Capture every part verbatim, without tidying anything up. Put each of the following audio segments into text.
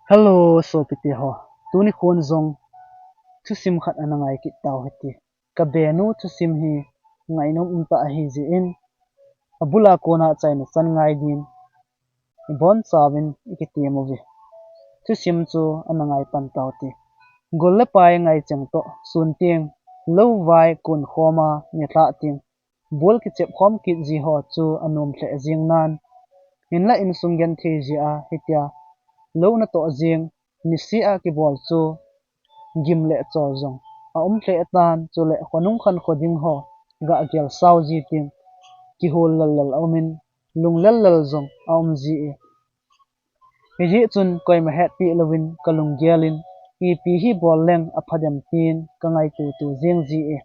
Hello, sopite ho. Tuni khon jong thusim khat ana ngai kit tau hite. Ka benu thusim hi ngainom umtah ahi jeh in, abula kona chaina chan ngai din ibonchauvin ikitem uve. Thusim chu ana ngai pan tau hite. Gol le pai ngaicheng toh, sun teng, lou vai kun khoma nilhah teng, bol kichep khom kit ji ho chu anom lheh jeng nan, hinlah insung genthei jeh a hitia lou natoh jeng, niseh a kibol chu gim le chol jong aum lheh tan, chule khonung khankho ding ho ga gel sao ji teng kihol lel lel aumin, lung lel lel jong aum ji e. Hijeh chun koima hetpeh louvin ka lunggel in, ipi hi bol leng apha dem tin ka ngaito to jeng ji e.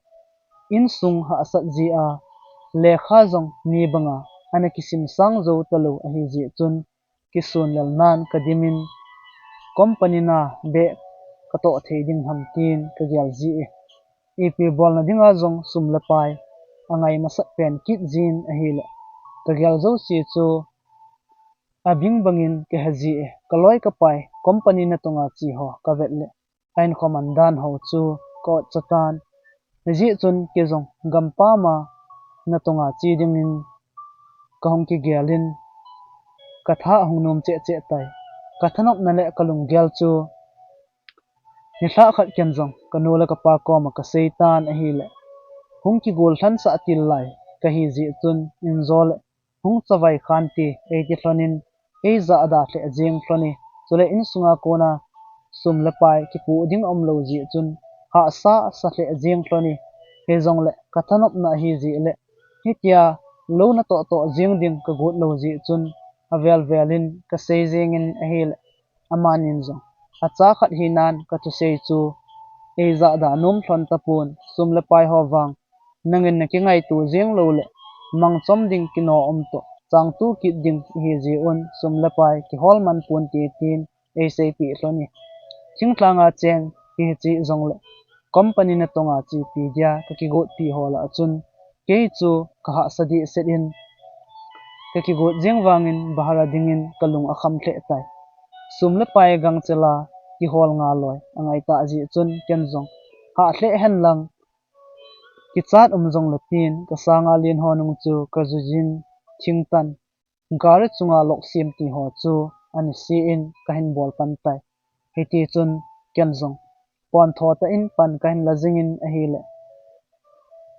Insung hahsat jeh a, lekha jong mi banga ana kisim sang jou talou ahi jeh chun, kisun lel nan ka dim in, company na beh ka toh thei ding ham tin ka gel ji e. Ipi bolna dinga jong sum le pai angai masat pen kit jin ahile, ka gel jouse chu abing bangin ka he ji e. Ka loi ka pai, company natonga che ho ka vet le, a inkhom an dan ho chu ka otcha tan. Hijeh chun kei jong gampam a natonga che dingin ka hung kigel in, ka tha ahung nom cheh cheh tai. Ka thanopna le ka lunggel chu nilhah khat ken jong ka nu le ka pa koma ka sei tan ahile, hung kigol lhansah til lai kahi jeh chun, injo le hung chavai khan ti eiti lhon in, eijahda lheh jeng lhon e. Chule insunga kona sum le pai kipoh ding aum lou jeh chun, hahsa sa lheh jeng lhon e. Hijongle ka thanopna ahi jeh le, hitia lou natoh toh jeng ding ka got lou jeh chun, avel vel in ka sei jeng in ahile, amanin jong acha khat hinan ka thusei chu eijahda nom lhon tapon, sum le pai ho vang nangin nakingaito jeng lou le, mangchom ding kino um toh changtu kit ding ihi jeh un, sum le pai kihol man ponte tin eiseipeh lhon e. Thinglhanga cheng ihi cheh jongle, company natonga chepi dia ka kigotpi ho lah a chun, kei chu ka hahsa dehset in, ka kigot jeng vangin bahar a dingin ka lung akham lheh tai. Sum le pai gangchel a kihol ngaloi angai tah jeh chun, ken jong hah lheh hen lang, kichat um jongle tin ka sanga len ho nung chu ka jui jin, thingtan, gari chunga loksem ti ho chu aniseh in ka hin bol pan tai. Hiti chun ken jong pontho tah in pan ka hin la jing in ahile,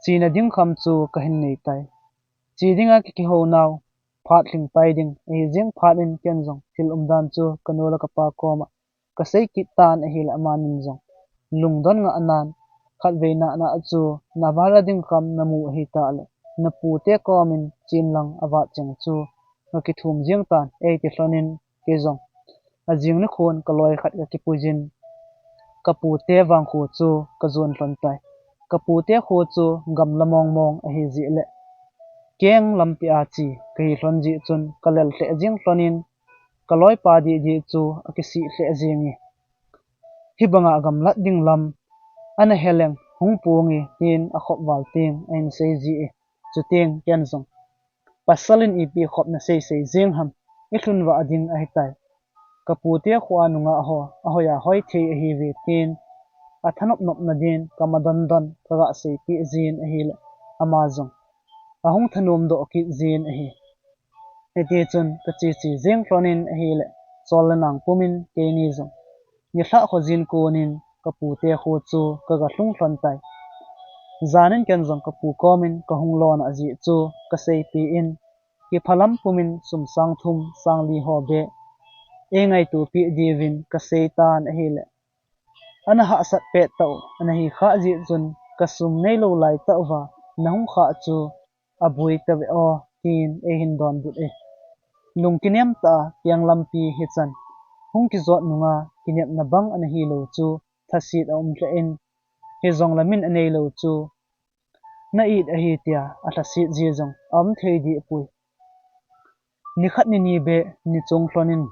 chena ding kham chu ka hin nei tai. Che dinga ka kihou nau phat lhing pai ding ahi jeng phat in, ken jong thil umdan chu ka nu le ka pa koma ka sei kit tan ahile, amanin jong lungdon ngah nan, khatvei nah nah chu na bahar a ding kham namu ahi tah le, na pute komin chen lang avat cheng chu ka kithum jeng tan, eiti lhon in, kei jong ajing nikhon ka loi khat ka kipui jin, ka pute vangkho chu ka jon lhon tai. Ka pute kho chu gamla mong mong ahi jeh le, keng lampi a che kahi lhon jeh chun ka lel lheh jeng lhon in, ka loipa didi chu akisih lheh jeng e. Hibanga gamlat ding lam ana he leng hung ponge, tin akhop val teng ahin sei ji e. Chuteng ken jong, pasal in ipi khop na sei sei jeng ham, ilhun vah ding ahi tai. Ka pute kho a nungah ho ahoiya hoi thei ahiuve, tin athanop nopna din ka madon don ka ga seipeh jin ahile, ama jong ahung thanom doh kit jin ahi. Hiti chun ka che che jeng lhon in ahile, chol le nang pumin keini jong nilhah kho jin konin ka pute kho chu ka ga lhung lhon tai. Jan in ken jong ka pu komin ka hung lona jeh chu ka seipeh in, kiphalam pumin sum sang thum sang li ho beh eingaito peh diuvin ka sei tan ahile, ana hahsat pet tah u ana hi khah jeh chun, ka sum neilou lai tah uva na hung khah chu aboi tave o, tin eihin donbut e. Lung kinem tah a keng lampi hichan hung kijot nunga kinepna bang ana hilou chu thaset aum lheh in, hijongle min aneilou chu na it ahi tia alhaset ji jong aum thei deh poi. Nikhat nini beh nichong lhon in,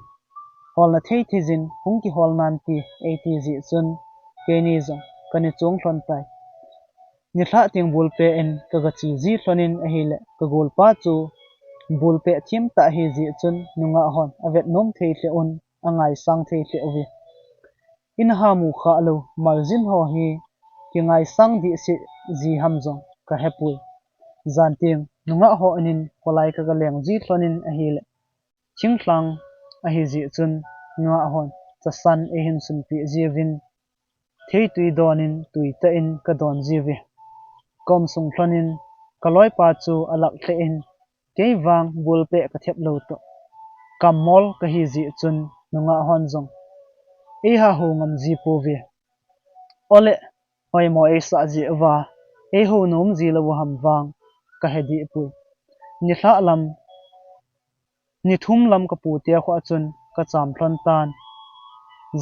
holna thei thei jin hung kihol nante eiti jeh chun, keini jong ka nichong lhon tai. Nilhah teng bolpeh in ka ga che ji lhon in ahile, ka golpa chu bolpeh them tah ahi jeh chun nungah hon avet nom thei lheh un, angaisang thei lheh uve. Ina ha mu kha lou maljin ho hi kingaisang dih seh ji ham jong ka hepoi. Jan teng nungah ho in in kholai ka ga leng ji lhon in ahile, thinglhang ahi jeh chun nungah hon chasan eihin sunpeh jiuvin, theitui don in tui tah in ka don jiuve. Ka um sung lhon in ka loipa chu alak lheh in, kei vang bulpeh ka thep lou toh, kammol ka hi jeh chun nungah hon jong eiha hou ngam ji pouve. Ole, hoimo eisah jeh uva, eiho nom ji lou u ham vang ka he deh poi. Nilhah lam, nithum lam ka pu te kho a chun ka cham lhon tan.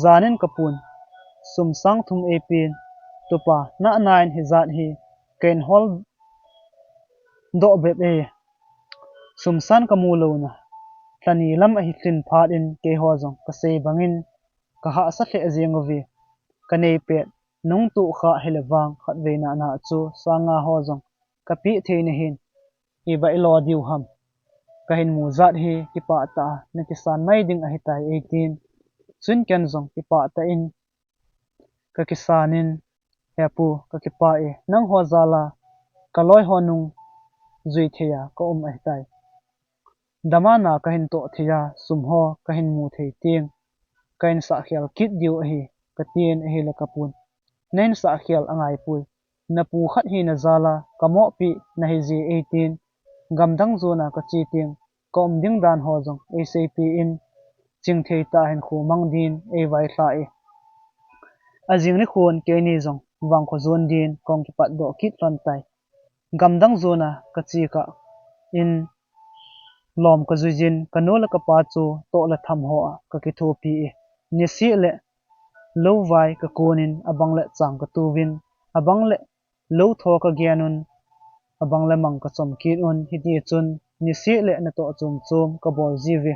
Jan in ka pun sum sang thum eipen, tupa, nahna in hijat hi ka in hol doh bep e. Sum san ka mu louna, lha ni lam ahi lhin phat in keiho jong ka sei bang in ka hahsa lheh jeng uve. Ka nei pet nung tuh kha hile vang khatvei nahna chu sang nga ho jong ka peh thei nahin, iba i lo diu ham. Ka hin mu jat hi kipah tah a na kisan mai ding ahitai eitin. Chun ken jong kipah tah in ka kisan in, He pu, ka kipah e, nangho jal a ka loi ho nung jui thei a ka um ahitai. Damna ka hin toh thei a, sum ho ka hin mu thei teng, ka hin sah khel kit diu ahi, ka tin ahile ka pun, na hin sah khel angai poi. Na pu khat hina jal a ka mohpeh nahi je eitin, gamdang jon a ka che teng ka um ding dan ho jong eiseipeh in, chingthei tah a hin kho mang din eivailhah e. Ajing nikhon keini jong vangkho jon din kong kipatdoh kit lhon tai. Gamdang jon a ka che kah in lom ka jui jin, ka nu le ka pa chu toh le tham ho a ka kithopi e. Nisih le lou vai ka kun in, abang le chang ka tu vin, abang le lou tho ka gen un, abang le mang ka chom kit un, hiti chun nisih le natoh chom chom ka bol jiuve.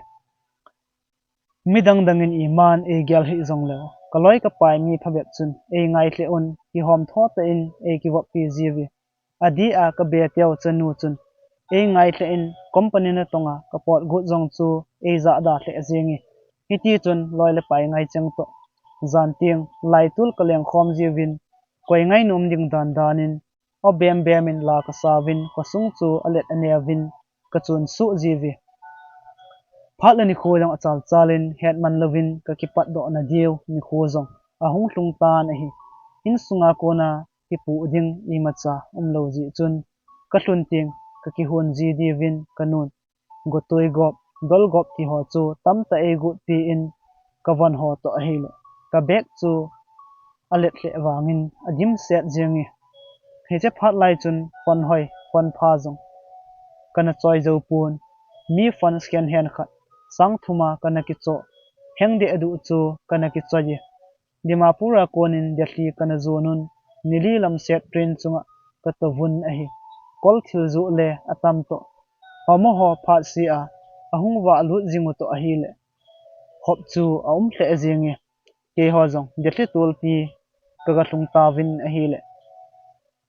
Midang dang in iman eigel hih jongleu, ka loi ka pai mi phabep chun eingai lheh un, kihom tho tah in eikivoppi jiuve. Adeh a ka be teu chanu chun eingai lheh in company natong a ka pot got jong chu eijahda lheh jeng e. Hiti chun loi le pai ngai cheng toh, jan teng laitul ka lengkhom jiuvin, koi ngainom ding dan dan in, aw bem bem in la ka sauvin, khosung chu alet aneuvin ka chun suh jiuve. Phat le nikho jong achal chal in, hetman louvin ka kipatdoh nadiu nikho jong ahung lhung tan ahi. Insunga kona kipoh ding imacha umlou jeh chun, ka lhun teng ka kihon ji diuvin ka nun gotoi gop, dol gop ti ho chu tamtah eigotpi in, ka von ho toh ahile ka bag chu alet lheh vangin adimset jeng e. Hiche phat lai chun phone hoi, phone pha jong kana choi jou pon. Mi phone second hand khat sang thum a kana kichoh, heng deh duh chu kana kichoi e. Dimapur a konin Delhi kana jon un, nili lam set train chunga ka tou vun ahi. Kol thil joh le atam toh, homo ho phat sea ahung vah lut jing u toh ahile, hop chu aum lheh jeng e. Keiho jong Delhi tolpi ka ga lhung tauvin ahile,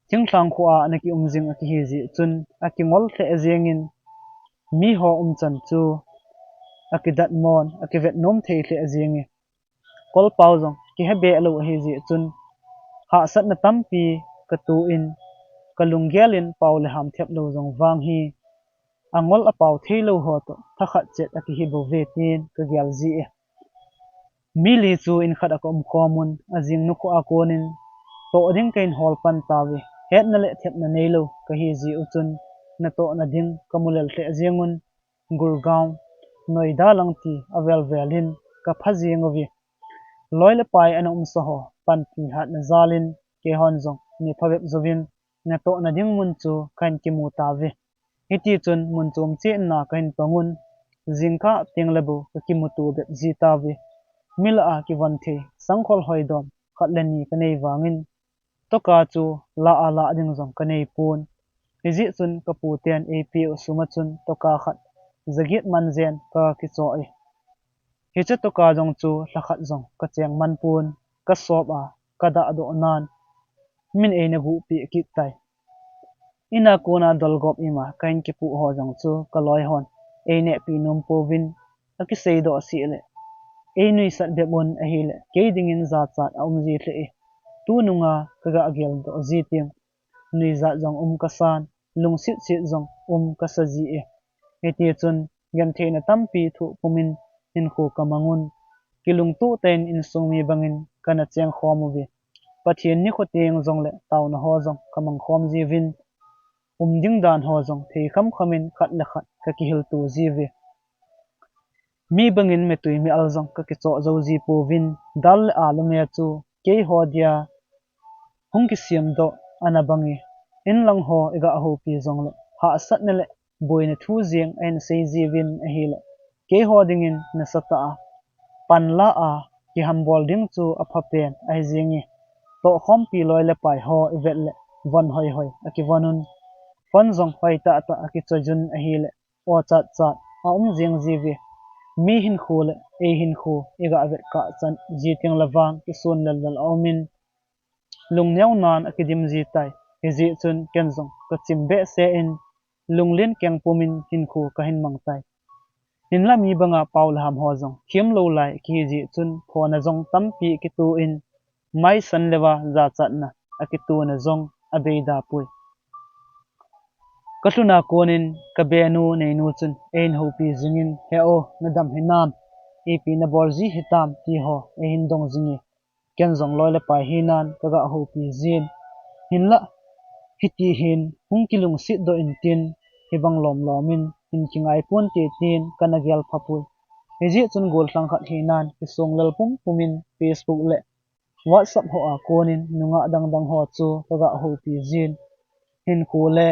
thinglhang kho a ana kium jing akihi jeh chun akingol lheh jeng in, miho umchan chu akidat mon, akivet nom thei lheh jeng e. Kolpau jong kihe beh lou ahi jeh chun, hahsatna tampi ka toh in, ka lunggel in pau le ham thep lou jong vang hi, angol apau thei lou ho toh thakhat chet akihi bou ve tin ka gel ji e. Mi li chu in khat a ka um khom un, ajing nikho a konin toh ding ka in hol pan tauve. Hetna le thepna nei lou kahi jeh u chun, natohna ding ka mu lel lheh jeng un, Gurgaon, Noida lang ti avel vel in ka pha jeng uve. Loi le pai ana umsa ho panpi hatna jal in keihon jong mi phabep jouvin natohna ding mun chu ka hin kimu tauve. Hiti chun mun chom cheh in na ka hin tong un, jingkah teng le bou ka kimuto bep ji tauve. Mi lah a kivon thei sangkhol hoidom khat le ni ka nei vangin, toka chu la a lah ding jong ka nei pon. Hijeh chun ka pu ten eipeh u sum a chun toka khat jaget man jen ka kichoh e. Hiche toka jong chu lha khat jong ka cheng man pon, ka sop a ka dah doh nan, min eina guhpeh kit tai. In a kona dolgop ima ka hin kipoh ho jong chu ka loi hon einehpi nom pouvin, akisei doh seh le Ei nuisat bep un ahile, kei dingin jachat a um ji lheh e. Tununga ka ga geldoh ji teng, nuijat jong um ka san, lungset set jong um ka sa ji e. Hiti chun, gentheina tampi thoh pumin hinkho ka mang un, kilungtoh tah in insung mi bangin ka na cheng khom uve. Pathen nikho teng jongle taona ho jong ka mang khom jiuvin, um ding dan ho jong thei kham khamin khat le khat ka kihil to jiuve. Mi bangin metui mial jong ka kichoh jou ji pouvin, dal le alu me chu keiho dia hung kisem doh ana bang e. Inlang ho i ga houpi jongle, hahsatna le boina thu jeng a hin sei jiuvin ahile, keiho dingin nasatah a panla a kihambol ding chu apha pen ahi jeng e. Tohkhompi loi le pai ho i vet le, von hoihoi a kivon un, phone jong hoi tahtah a kichoi un ahile, o chatchat a um jeng jiuve. Mi hinkho le ei hinkho i ga vet kah chan ji teng le vang kisun lellel a umin, lungneo nan a kidim ji tai. Hijeh chun ken jong ka chim behseh in, lunglen keng pumin hinkho ka hin mang tai. Hinla mi banga pao le ham ho jong thiem lou lai kihi jeh chun, phone a jong tampi kitoh in, maisan leuva jachatna a kitona jong abei da poi. Ka lhun a konin ka benu neinu chun ei hin houpi jingin, "He o, na dam hinam? Ipi na bol ji hitam?" ti ho ei hin dong jing e. Ken jong loi le pai hinan ka ga houpi jin. Hinla, hiti hin hung kilungset doh in tin, hibang lomlom in hin kingai ponte tin ka na gel pha poi. Hijeh chun gollhang khat hinan kisong lel pumpumin Facebook le WhatsApp ho a konin nungah dangdang ho chu ka ga houpi jin. Hinkho le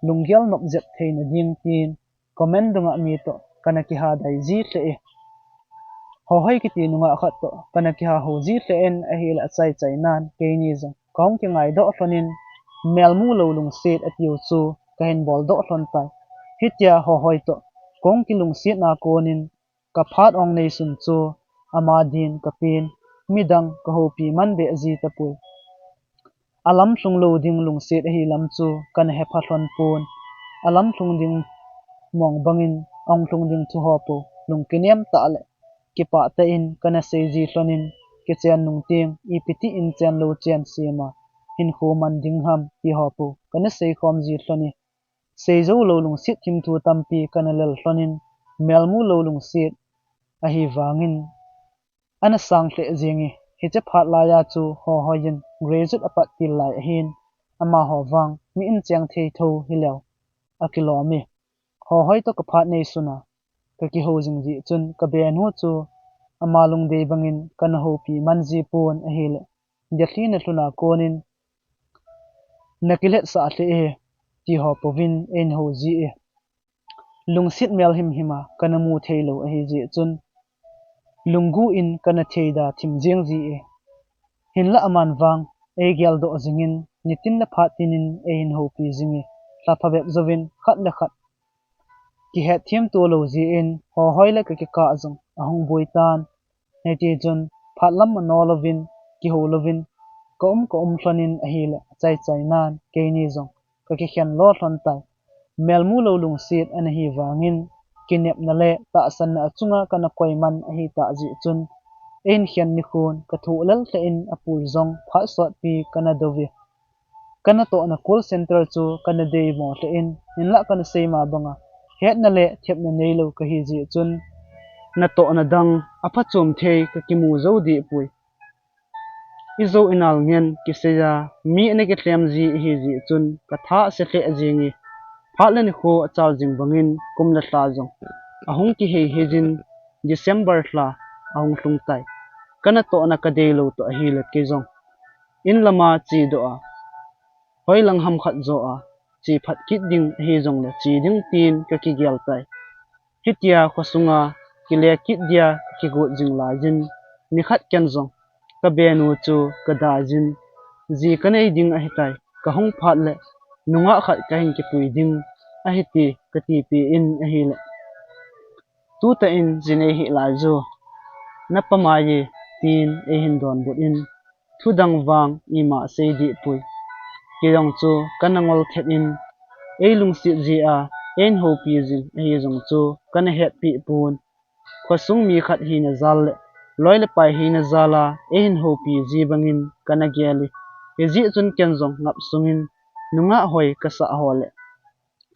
lunggel nop jep theina ding tin comment dunga mi toh ka na kiha dai ji lheh e. Hohoi kiti nungah khat toh ka na kiha hou ji lheh in ahile, achaichai nan keini jong ka hung kingai doh lhonin, melmu lou lungset atiu chu ka hin bol doh lhon tai. Hitia Hohoi toh ka hung kilungset na konin ka phat ong neisun chu ama din ka pen, midang ka houpi man beh ji tapoi. A lamlhung lou ding lungset ahi lam chu ka na hepha lhon pon. A lamlhung ding mong bangin a hung lhung ding thu ho po, lungkinem tah le kipah tah in ka na sei ji lhonin, kichen nung teng ipi ti in chen lou chen sema hinkho man ding ham ti ho po ka na sei khom ji lhon e. Sei jou lou lungset thim thu tampi ka na lel lhonin, melmu lou lungset ahi vangin ana sang lheh jing e. Hiche phat laiya chu Hohoi in graduate apat til lai ahin, amaho vang mi in cheng thei tho hileu akilom e. Hohoi toh ka phat neisun a ka kihou jing jeh chun ka benu chu ama lungdei bangin ka na houpi man ji pon ahile, Delhi na lhun a konin na kiletsah lheh e ti ho pouvin ei hin hou ji e. Lungset mel himhim a ka na mu thei lou ahi jeh chun, lunggu in ka na thei da thim jeng ji e. Hinla aman vang ei geldoh jingin, nitin le phat tin in ei hin houpi jing e. Lha phabep jouvin khat le khat kihet thiem to lou jeh in, Hohoi le ka kikah jong ahung boi tan. Hiti chun phat lam mano louvin, kihou louvin, ka um ka um lhonin ahile, achaichai nan keini jong ka kikhen lo lhon tai. Melmu lou lungset ana hi vangin, kinepna le tahsanna achunga ka na koi man ahi tah jeh chun, ei hin khen nikhon ka thoh lel lheh in apul jong phat sotpi ka na dou e. Ka natohna call center chu ka na dei mo lheh in, hinlah ka na sei ma banga hetna le thepna neilou ka hi jeh chun, natohna dang apha chom thei ka kimu jou deh poi. I jou i nal ngen kisei a, mi ana kilhem ji i hi jeh chun ka tha ase lheh jing e. Phat le nikho achal jing bangin kum le lha jong ahung kihei hei jin, December lha ahung lhung tai. Ka natohna ka deilou toh ahile kei jong in lama chedoh a, hoilang ham khat jo a che phat kit ding ahi jongle che ding tin ka kigel tai. Hitia khosunga kile kit dia ka kigot jing laiyin, nikhat ken jong ka benu chu ka dai jin, ji ka nei ding ahitai, ka hung phat le nungah khat ka hin kipui ding ahi ti ka tipeh in ahile, tutah in ji nei hih lai jo, na pamai e, tin ei hin donbut in, thu dang vang ima sei deh poi. Kei jong chu ka na ngol thet in, ei lungset jeh a ei houpi jing ahi jong chu ka na hetpeh pon. Khosung mi khat hina jal le loi le pai hina jal a eihin houpi ji bangin kana gel e. Hijeh chun ken jong ngap sungin nungah hoi kasah ho le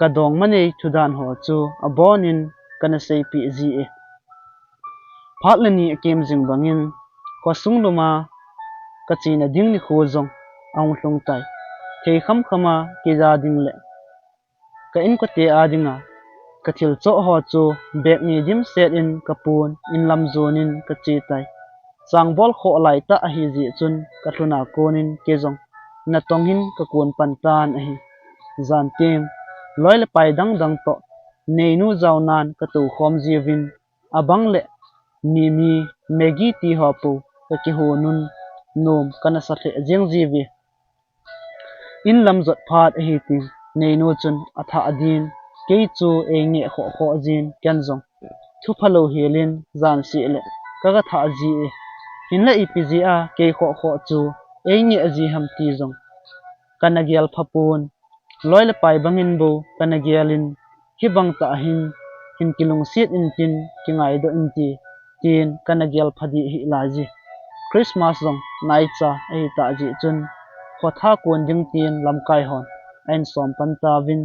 kadongma nei thudan ho chu abonin kana seipeh ji e. Phat le ni akem jing bangin khosung lum a kachena ding nikho jong ahung lhung tai. Thei khamkham a keija ding le ka inkote a dinga kathil choh ho chu bag ni dimset in kapon, in lam jonin kache tai. Changbol khoh lai tah ahijeh chun kalhun a konin kei jong natong in kakon pan tan ahi. Jan teng loi le pai dang dang toh Neinu jaonan katou khom jiuvin, abang le Mimi, Maggi ti ho po kakihon un, nom kana sa lheh jeng jiuve. In lam jot phat ahi teng Neinu chun athah din, kei chu eingeh khoh khoh jin, ken jong thu phalou helin jan seh le kaga thah ji e. Hinla ipi jeh a kei khoh khoh chu eingeh ji ham ti jong kana gel pha pon. Loi le pai bangin bou kana gelin, hibang tah hin hin kilungset intin, kingaidoh inte, tin kana gel pha dih hih lai ji. Christmas jong naicha ahitah jeh chun khotha kon ding tin lamkai hon ahin som pan tauvin,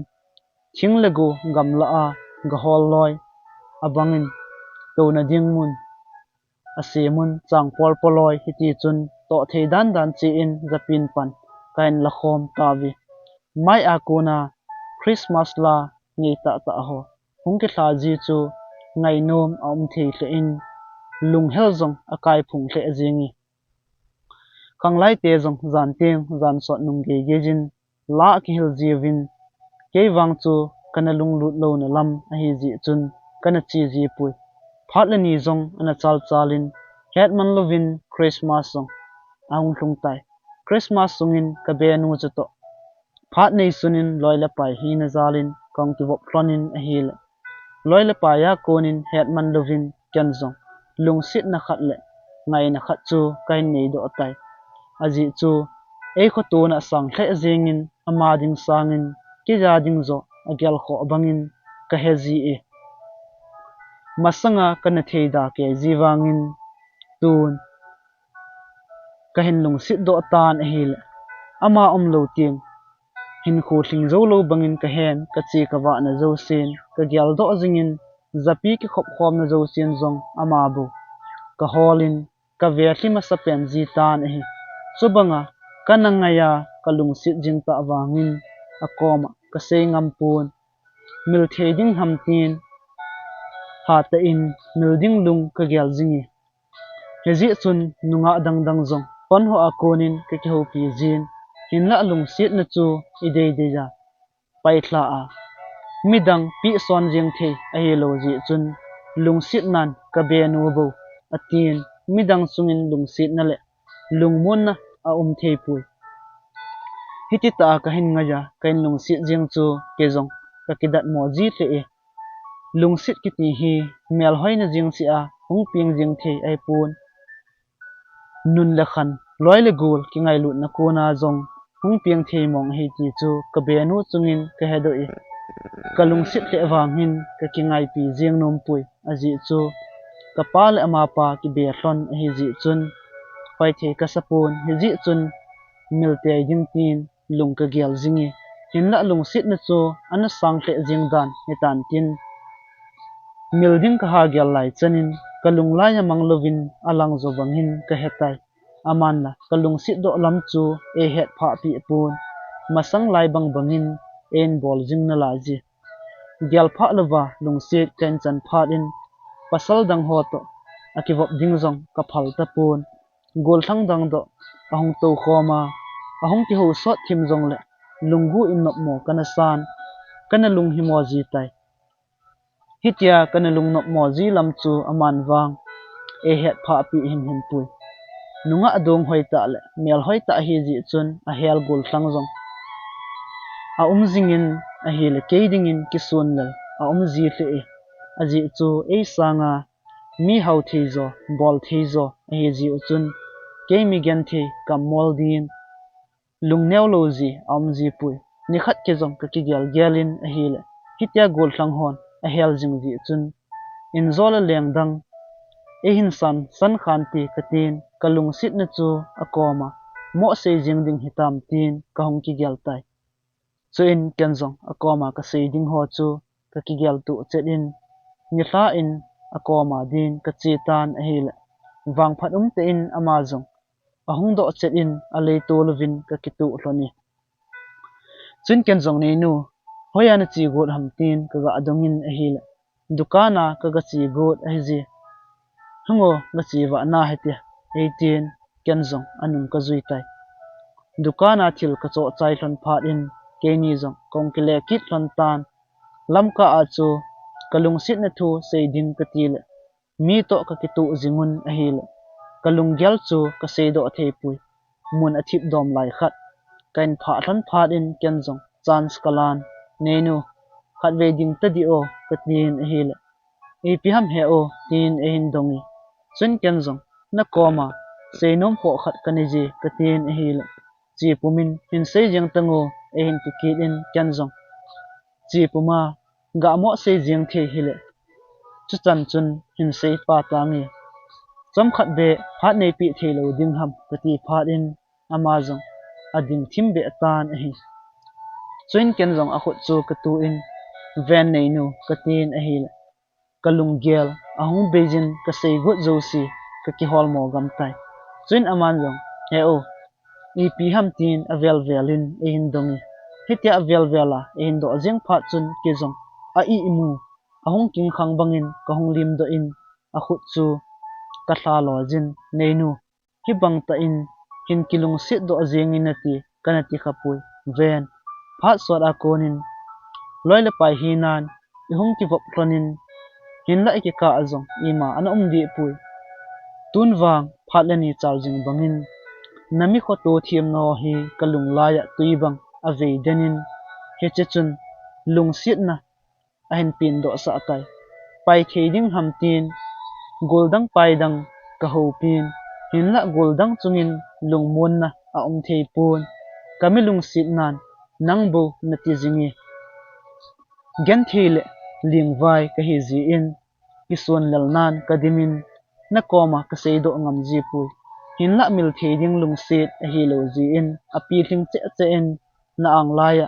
thing le go gamla a gahol loi, abangin touna ding mun asem un chang polpo loi, hiti chun toh thei dan dan che in japin pan kahin la khom tauve. Mai a kona Christmas la ngei tah tah ho hung kilha ji chu ngainom aum thei lheh in, lunghel jong akai phung lheh jeng e. Khanglaite jong jan teng jan sot nung gei gei jin la akihil jiuvin, kei vang chu kana lunglut louna lam ahijeh chun kana che ji poi. Phat le ni jong ana chal chalin, hetman louvin Christmas jong ahung lhung tai. Christmas sungin kabenu chu toh phat neisun in loi le pai hina jalin kahung kivop lhon in ahile, loi le pai a konin hetman louvin ken jong lungsetna khat le ngaina khat chu kahin neidoh tai. Ajeh chu eikhotouna sang lheh jengin, ama ding sangin keija ding joh agel khoh bangin kahe ji e. Masanga kana theida kei ji vangin tun kahin lungset doh tan ahile, ama umlou teng hinkho lhing jou lou bangin kahen, kache kavahna jousen kagel doh jingin, japi kikhop khomna jousen jong ama bou kaholin, kave lhi masapen ji tan ahi. Chubanga kana ngai a kalungset jing tah vangin akoma kasei ngam pon. Mil thei ding ham tin hatah in mil ding lung kagel jing e. Hijeh chun nungah dang dang jong phone ho a konin kakihoupi jin, hinlah lungsetna chu idei dei a pailha a, midang pehson jeng thei ahilou jeh chun lungsetnan kabenu bou, atin, midang chungin lungsetna le lungmonna aum thei poi. Hititah a kahin ngai a kahin lungset jeng chu kei jong kakidatmo ji lheh e. Lungset kiti hi melhoina jeng seh a hung peng jeng thei ahipon, nun le khan, loi le gol kingailutna kona jong hung peng thei mong ahi ti chu kabenu chungin kahedoh e. Kalungset lheh vang hin kakingaipi jeng nom poi, ajeh chu kapa le amapa kibe lhon ahijeh chun hoithei kasapon, hijeh chun mil tei ding tin lung kagel jing e. Hinlah lungsetna chu ana sang lheh jeng dan hitan tin, mil ding kaha gel lai chanin kalung lai a mang louvin alang jo bangin kahetai. Aman la kalungset doh lam chu eihet phah peh pon, masang lai bang bangin einbol jing nalai ji. Gel phah louva lungset kahin chan phat in pasal dang ho toh akivop ding jong kaphal tapon. Gollhang dang toh ahung tou khom a, ahung kihou sot thim jongle lunggu in nopmo kana san, kana lunghimo ji tai. Hitia kana lungnopmo ji lam chu aman vang eihet phah peh himhim poi. Nungah dong hoitah le melhoitah ahijeh chun ahel gollhang jong aum jingin ahile kei dingin kisun lel aum ji lheh e. Ajeh chu ei sanga mihao thei jo, bol thei jo ahijeh u chun kei mi genthei kammol din lungneo lou ji aum ji poi. Nikhat kei jong kakigel gel in ahile hitia gollhang hon ahel jing jeh chun injo le leng dang eihin san, san khan ti katin, kalungsetna chu akoma mohsei jing ding hitam tin kahung kigel tai. Chuin ken jong akoma kasei ding ho chu kakigel tuh chet in, nilhah in akoma din kache tan ahile, vangphat umtah in ama jong ahung doh chet in alei tol uvin kakituh lhon e. Chuin ken jong, "Neinu, hoiya nache got ham?" tin kaga dong in ahile, "Dukan a kaga che got ahi ji." "Hung o, gache vah na hite," eitin, ken jong anung kajui tai. Dukan a thil kachoh chai lhon phat in keini jong kahung kile kit lhon tan. Lamkah a chu kalungsetna thu sei ding kati le, mi toh kakituh jing un ahile, kalunggel chu kasei doh thei poi. Mun athip dom lai khat kahin phah lhon phat in ken jong chance kalan, "Neinu, khatvei ding tadih o," katin ahile, "Ipi ham he o?" tin eihin dong e. Chuin ken jong, "Nakoma seinom po khat kanei ji," katin ahile, "Che pum in, hin sei jeng tan o," eihin ti kit in ken jong che pum a, "Ga mohsei jeng thei hile, chuchan chun hin sei pa tange. Chomkhat beh phat neipeh thei lou ding ham?" kati phat in ama jong ading thim beh tan ahi. Chuin ken jong akhut chu katuh in, "Ven neinu," katin ahile, kalunggel ahung bei jin kasei got jouse kakihol mo gam tai. Chuin aman jong, "He o, ipi ham?" tin avel vel in eihin dong e. Hitia avel vel a eihin doh jeng phat chun kei jong a-ihmu ahung kingkhang bangin kahung limdoh in akhut chu kalha lo jin, "Neinu, hibang tah in hin kilungset doh jeng in nati, kana ti khapoi. Ven, phat sot a kon in loi le pai hinan ihung kivop lhon in, hinlah ikikah a jong ima ana um deh poi. Tun vang phat le ni chal jing bangin nami khoto themna hi kalung lai a tui bang avei den in, hiche chun lungsetna ahin peng doh sah tai. Pai thei ding ham tin goldang paidang kahopin, hinlah goldang chungin lungmonna aum thei pon. Kami lungsetnan nang bou nati jing e. Genthei le lingvai kahi jeh in, kisuan lelnan kadim in, nakoma kasei doh ngam ji poi. Hinlah mil thei ding lungset ahilou jeh in, apilhing cheh cheh in na-ang lai a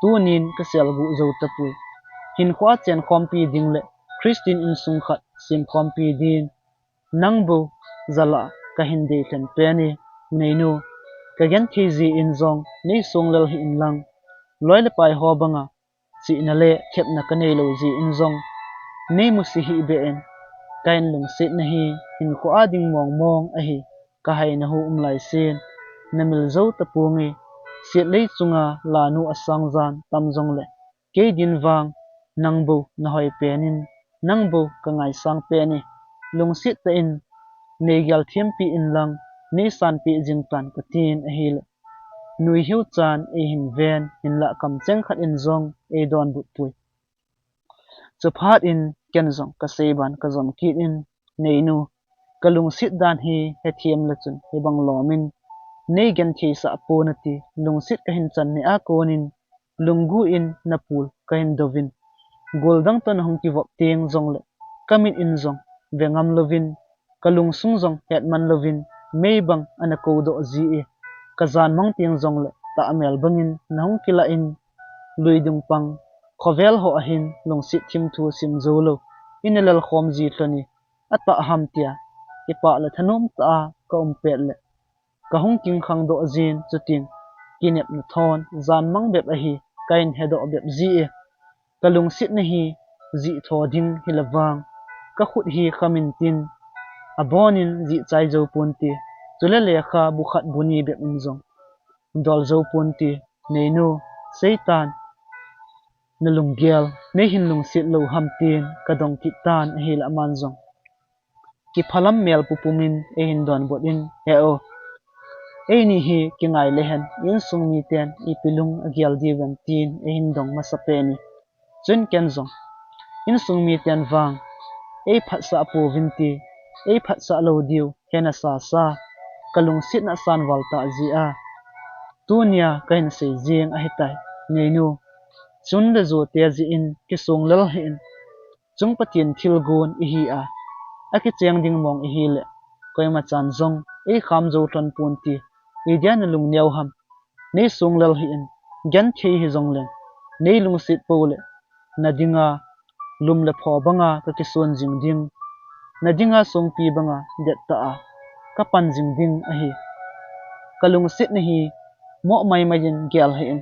tunin kasel gu jou tapoi. Hinkhoa chen khompi ding le Christian insung khat sem khompi din nang bou jal a kahin dei lhen pen e. Neinu, kagenthei jeh in jong nei songlel hih in lang, loi le pai ho banga chihna le thepna kanei lou jeh in jong nei musit hih beh in, kahin lungsetna hi hinkhoa ding mong mong ahi, kahai nahu um lai sen, namil jou taponge. Setlei chunga lanu asang jan tam jongle, kei din vang nang bou nahoi pen in, nang bou kangaisang pen e. Lungset tah in nei gel thempi in lang, nei sanpi jing tan," katin ahile, nuihiu chan eihin ven, hinlah kamcheng khat in jong eidonbut poi. Chuphat in ken jong kasei ban kajom kit in, "Neinu, kalungset dan hi hethem le chun hibang lom in nei genthei sah pon nati, lungset kahin chan ni a kon in lunggu in napul kahin douvin, goldang toh nahung kivop teng jongle kamit in jong ve ngam louvin, kalungsung jong hetman louvin, mei bang ana kou doh ji e. Kajan mang teng jongle tahmel bangin nahung kilah in, luidung pang khovel ho ahin lungset thim thu sim jou lou in alel khom ji lhon e. Atah ham tia kipah le thanom tah a kaum pet le kahung kingkhang doh jin, chuteng kinepna thon jan mang bep ahi, kahin hedoh bep ji e. Kalungsetna hi jih tho ding hile vang, kakhut hi khamin tin, abonin jih chai jou ponte, chule lekha bu khat bu ni bep in jong dol jou ponte. Neinu, seitan, nalunggel, neihin lungset lou ham?" tin kadong kit tan ahile aman jong kiphalam mel pupum in eihin donbut in, "He o, eini hi kingai lehen, insung miten ipi lung agel diu vem?" tin eihin dong masa pen e. Chuin ken jong, "Insung miten vang eiphatsah pouvin ti, eiphatsah lou diu hena sasa, kalungsetna asan val tah jeh a, tunia kahin sei jeng ahitai. Neinu, chun le jote jeh in kisonglel hih in, chung Pathen thilgon ihi a, akicheng ding mong ahile, koima chan jong eikham jou lhon pon ti, idia nalung neo ham? Nei sung lel hih in, genthei hijongleng, nei lungset pou le, nadinga lum le pho banga kakisun jing ding, nadinga songpi banga dettah a kapan jing ding ahi. Kalungsetna hi moh maimai in gel hih in,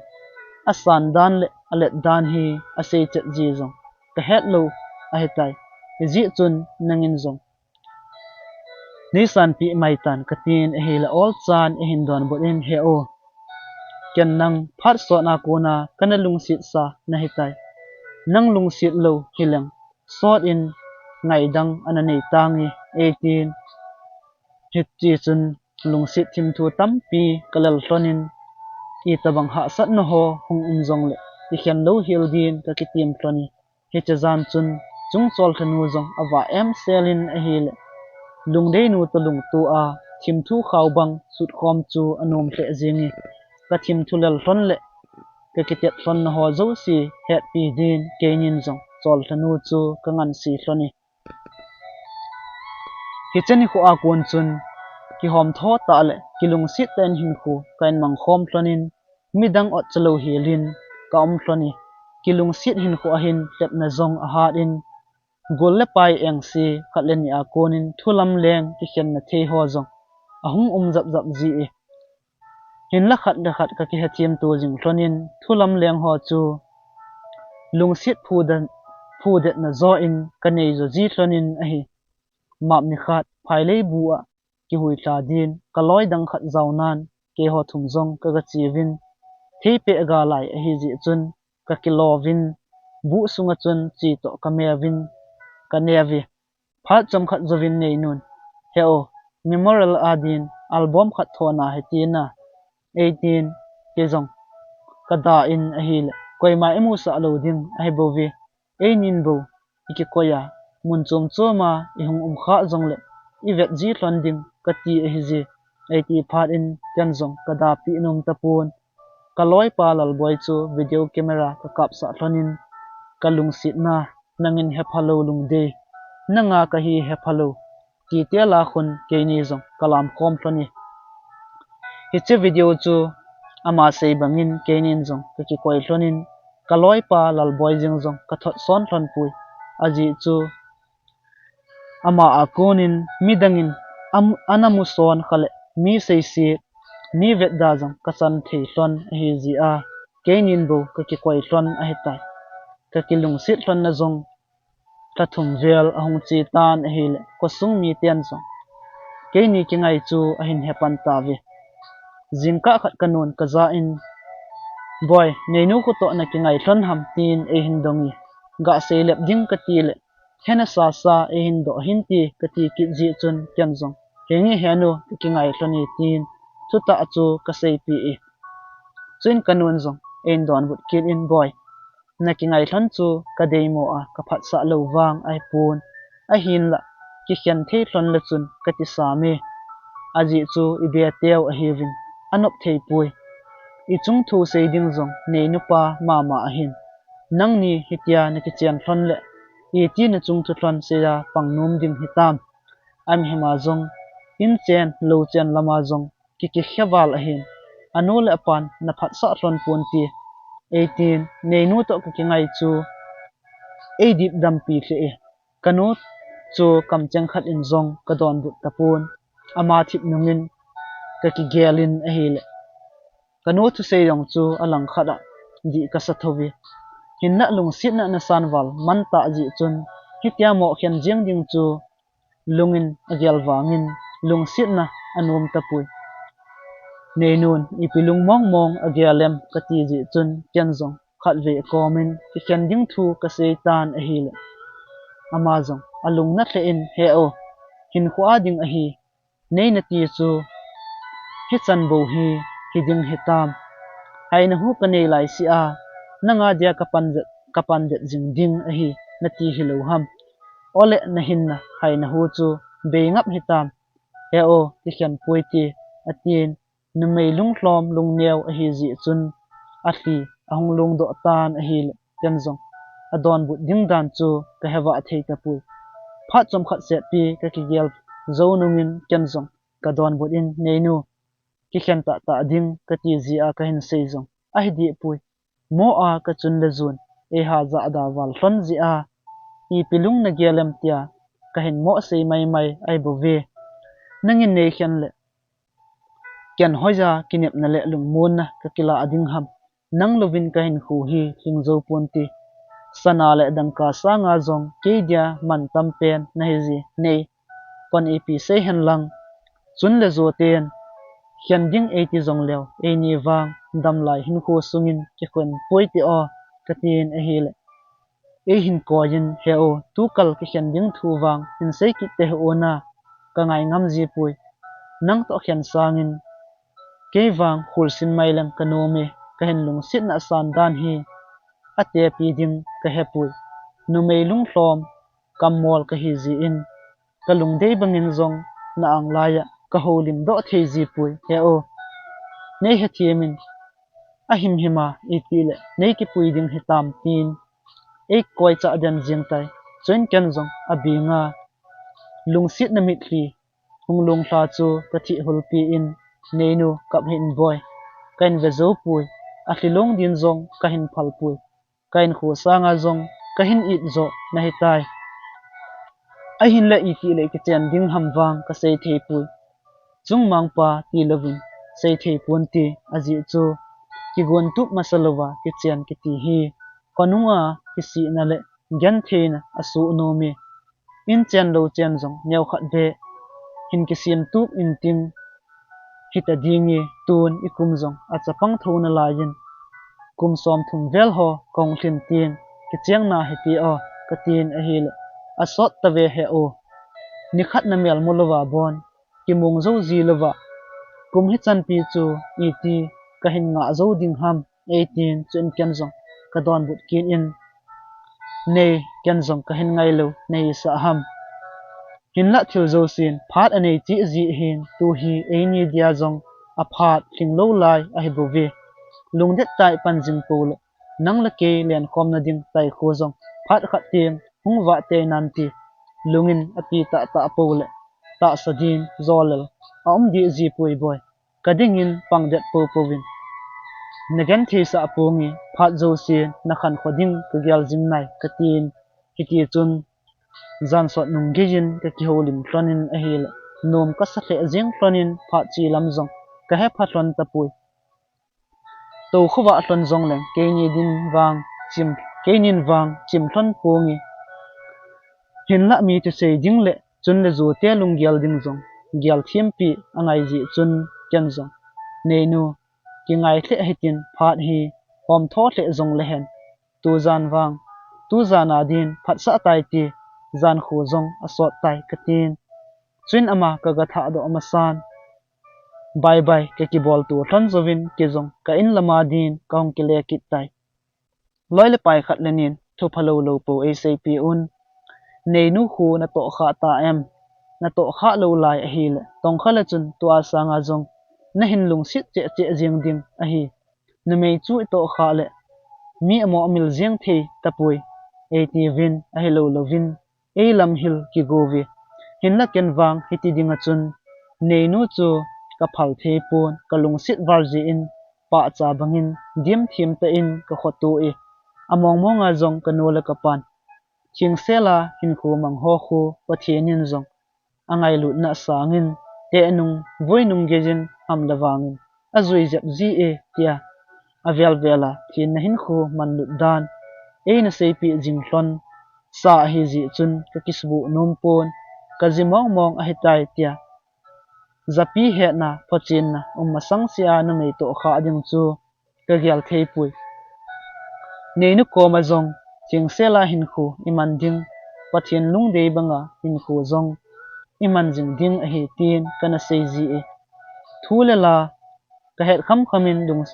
asan dan le alet dan hi asei chet ji jong kahet lou ahitai. Hijeh chun nangin jong neisanpeh mai tan katin ahile, olchan ahin donbut in, He o, ken nang phat sotna kona kana lungsetsa nahitai. Nang lungset lou hileng, sot in ngaidang ana nei tange, eitin. Hitichun lungset thimthu tampi kalel lhon in, itobang hahsatna ho hung um jongle ikhen louhel din kakitem lhon e. Hiche jan chun chungchol lhanu jong ava emsel in ahile, lungdeinu toh lungto a thimthu khao bang sutkhom chu anom lheh jenge. Kathimthu lel lhon le kakitet lhonna ho jouse hetpi din keinin jong chol lhanu chu kanganse lhon e. Hiche nikho a kon chun kihom tho tah le kilungset tah in hinkho kahin mangkhom lhon in, midang otcha louhel in kaum lhon e. Kilungset hinkho ahin lhepna jong ahat in, gol le pai engse khat le ni a konin thulam leng kikhenna thei ho jong ahung um japjap ji e. Hinla khat le khat kakihethem to jing lhon in, thulam leng ho chu lungset phudet, phudetna jo in kanei jo ji lhon in ahi. Map nikhat phaileibu a kihuilha din kaloi dang khat jaonan keiho thum jong kagache uvin, theipeh galai ahijeh chun kakilouvin, buh sunga chun che toh kameuvin, kaneuve. Phat chomkhat jouvin Neinun, He o, memorial a din album khat thona hitin a, eitin, kei jong kada in ahile, koima imusah lou ding ahibouve. Einin bou ikikoi a, mun chom choma ihung um khah jongle ivet ji lhon ding kati ahije, eiti phat in ken jong kadapeh nom tapon. Kaloipa Lalboi chu video camera kakapsah lhon in, kalungsetna, nangin hephalou lungdei, nanga kahi hephalou, titela khun keini jong kalamkhom lhon e. Hiche video chu ama sei bangin keinin jong kakikoi lhon in, kaloipa Lalboi jeng jong kathot son lhon poi. Ajeh chu ama a konin midangin am, ana muson khale, mi seiset, mi vetda jong kachan thei lhon ahijeh a, keinin bou kakikoi lhon ahitai. Kakilungset lhonna jong lha thum vel ahung che tan ahile, khosung miten jong keini kingai chu ahin hepan tauve. Jingkah khat kanun kajah in, Boi, Neinu khu toh nakingai lhon ham? tin eihin dong e. Gasei lep ding katile, hena sasa eihin doh hinte kati kit jeh chun ken jong, Henge henu, kakingai lhon e, tin thutah chu kaseipeh e. Chuin kanun jong eihin donbut kit in, Boi, nakingai lhon chu kadeimo a kaphatsah lou vang ahipon, ahinla kikhen thei lhon le chun kati sam e. Ajeh chu ibe teu ahiuvin, anop thei poi. Ichung thu sei ding jong Neinu pa mama ahin, nangni hitia nakichen lhon le, iti nachung thu lhon seiya pang nom ding hitam? Amahima jong, inchen louchen lama jong kikikhe val ahin, anu le apan naphatsah lhon ponte, eitin, Neinu toh kakingai chu eidip dampi lheh e. Kanu chu kamcheng khat in jong kadonbut tapon, ama thip nungin kakigel in ahile, kanu thusei jong chu alangkhat a dih kasa thouve. Hinlah lungsetna nasan val man tah jeh chun, hitia mohkhen jeng ding chu lungin agel vangin lungsetna anom tapoi. Neinun ipi lungmong mong agel em kati jeh chun ken jong khatvei akomin kikhen ding thu kasei tan ahile, ama jong alungna lheh in, He o, hinkho a ding ahi, nei nati chu hichan bou hi hiding hitam? Haina hu kanei laisea nanga dia kapan det, kapan det jing ding ahi nati hilou ham? Ole nahinna haina hu chu beingap hitam? He o, kikhen poi te, atin, numei lunglhom lungneo ahijeh chun alhi ahung lungdoh tan ahile, ken jong adonbut ding dan chu kahevah thei tapoi. Phat chomkhat setpi kakigel jou nungin ken jong kadonbut in, Neinu, kikhen tahtah ding kati jeh a kahin sei jong ahi dehpoi. Mo a kachun le jun eiha jahda val lhon jeh a, ipi lung nagel em tia kahin mo sei maimai ahi bouve. Nangin neikhen le ken hoiya kinepna le lungmonna kakilah ding ham? Nang louvin kahinkho hi lhing jou ponte. Sana le dangka sanga jong kei dia mantam pen nahi ji, Nei. Kon ipi sei hen lang, chun le jo ten khen ding eiti jongleu, eini vang damlai hinkho sungin kikhen poi ti o, katin ahile, eihin koiyin, He u, tukal kikhen ding thu vang hin sei kit tahih un a, kangai ngam jipoi. Nang toh khen sangin kei vang kholsim mai leng kanom e, kahin lungsetna asan dan hi atepi ding kahepoi. Numei lunglhom kammol kahi jeh in, kalungdei bangin jong na anglai a kahoulim doh thei jipoi, He u. Nei hethem in, ahimhim a itile nei kipui ding hitam, tin eikoi chah den jeng tai. Chuin ken jong abeng a, lungsetna mitlhi hung lunglha chu kathih hulpi in, Neinu, kap hih in boi, kahin ve jou poi, alhi long din jong kahin phal poi, kahinkho sanga jong kahin it jo nahi tai. Ahinla itile kichen ding ham vang kasei thei poi. Chungmangpa ti louvin sei thei ponte, ajeh chu kigon tup masa louva kichen kiti hi khonunga kisihna le gentheina asoh nom e. In chen lou chen jong neokhat beh hin kisem tup intin, hita ding e, tun ikum jong achapang tho nalai in, kum somthum vel ho kahung lhin tin, kicheng na hite o, katin ahile, asot tave, He u. Nikhat namel mu louva bon, kimong jou ji louva, kum hichanpi chu iti kahin ngah jou ding ham, eitin, chuin ken jong kadonbut kit in, Nei, ken jong kahin ngailou nahisah ham? Hinlah thil jousen phat anei cheh jeh hin, tu hi eini dia jong aphat lhinglou lai ahi bouve. Lungdet tah in pan jing pou le, nang le kei lenkhomna ding taikho jong phat khat teng hung vah tei nante, lungin api tahtah pou le, tahsa din jolel aum deh jipoi boi. Kadingin pangdet poupou vin, nagentheisah ponge, phat jousen nakhankho ding kagel jing nai, katin. Hitichun jan sot nung geiyin kakihoulim lhonin ahile, nom kasa lheh jeng lhonin phat che lam jong kahepha lhon tapoi. Toukhovah lhon jongleng keini din vang chim, keinin vang chim lhon ponge. Hinlah mi thusei ding le chun le jote lunggel ding jong gelthempi angai jeh chun ken jong, Neinu, kingai lheh hitin, phat hi homtho lheh jonglehen, tujan vang, tujan a din phatsah tai ti, jankho jong asot tai, katin. Chuin ama kagathah doh masan, bye bye kakibolto lhon jouvin kei jong ka in lama din kahung kile kit tai. Loi le pai khat le nin thupha lou lou pou eiseipeh un. Neinu khu natoh khah ta em? Natoh khah lou lai ahile, tongkha le chun tua sanga jong nahin lungset cheh cheh jeng ding ahi. Numei chu itoh khah le mi amo mil jeng thei tapoi, eitiuvin, ahilou louvin eilam hil kigo uve. Hinlah ken vang hiti dinga chun Neinu chu kaphal thei pon, kalungset val jeh in pahcha bangin dimthim tah in kakhoto e. Among monga jong kanu le kapan, thengsel a hinkho mang ho khu Pathen in jong angailutna sangin, tehnung voinung geiyin ham le vangin ajui jep ji e, tia avel vel a thenna hinkho manlut dan eina seipeh jing lhon sa ahi jeh chun kakisubuh nom pon, kaji mong mong ahitai, tia japi hetna, phochenna um masang sea numei toh khah ding chu kagel thei poi. Neinu koma jong thengsel a hinkho iman ding, Pathen lungdei banga hinkho jong iman jing ding ahi, tin kana sei ji e. Thu le la kahet kham kham in lung,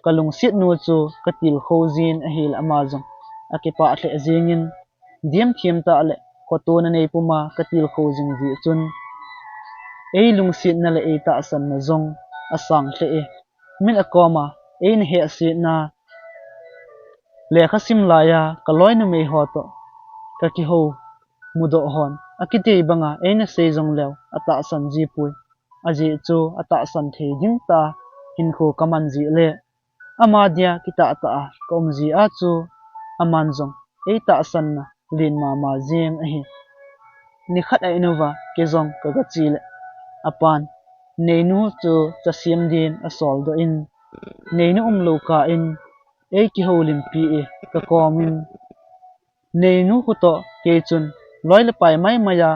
kalungset nu chu katilkhou jin ahile, ama jong akipah lheh jengin, dimthim tah le khotona nei puma katilkhou jing jeh chun eilungsetna le eitahsanna jong asang lheh e. Min akoma eina hehsetna, lekha sim laiya kaloi numei ho toh kakihou mudoh hon akitei banga eina sei jong leu atahsan jipoi. Ajeh chu atahsan thei ding tah hinkho kaman jeh le ama dia kitah tah a kaum jeh a chu aman jong eitahsanna len mama jeng ahi. Nikhat a in uva kei jong kaga che le apan Neinu chu chasem din asol doh in, Neinu umlou kah in eikihoulimpi e, kakom in, Neinu khu toh kei chun loi le pai maimai a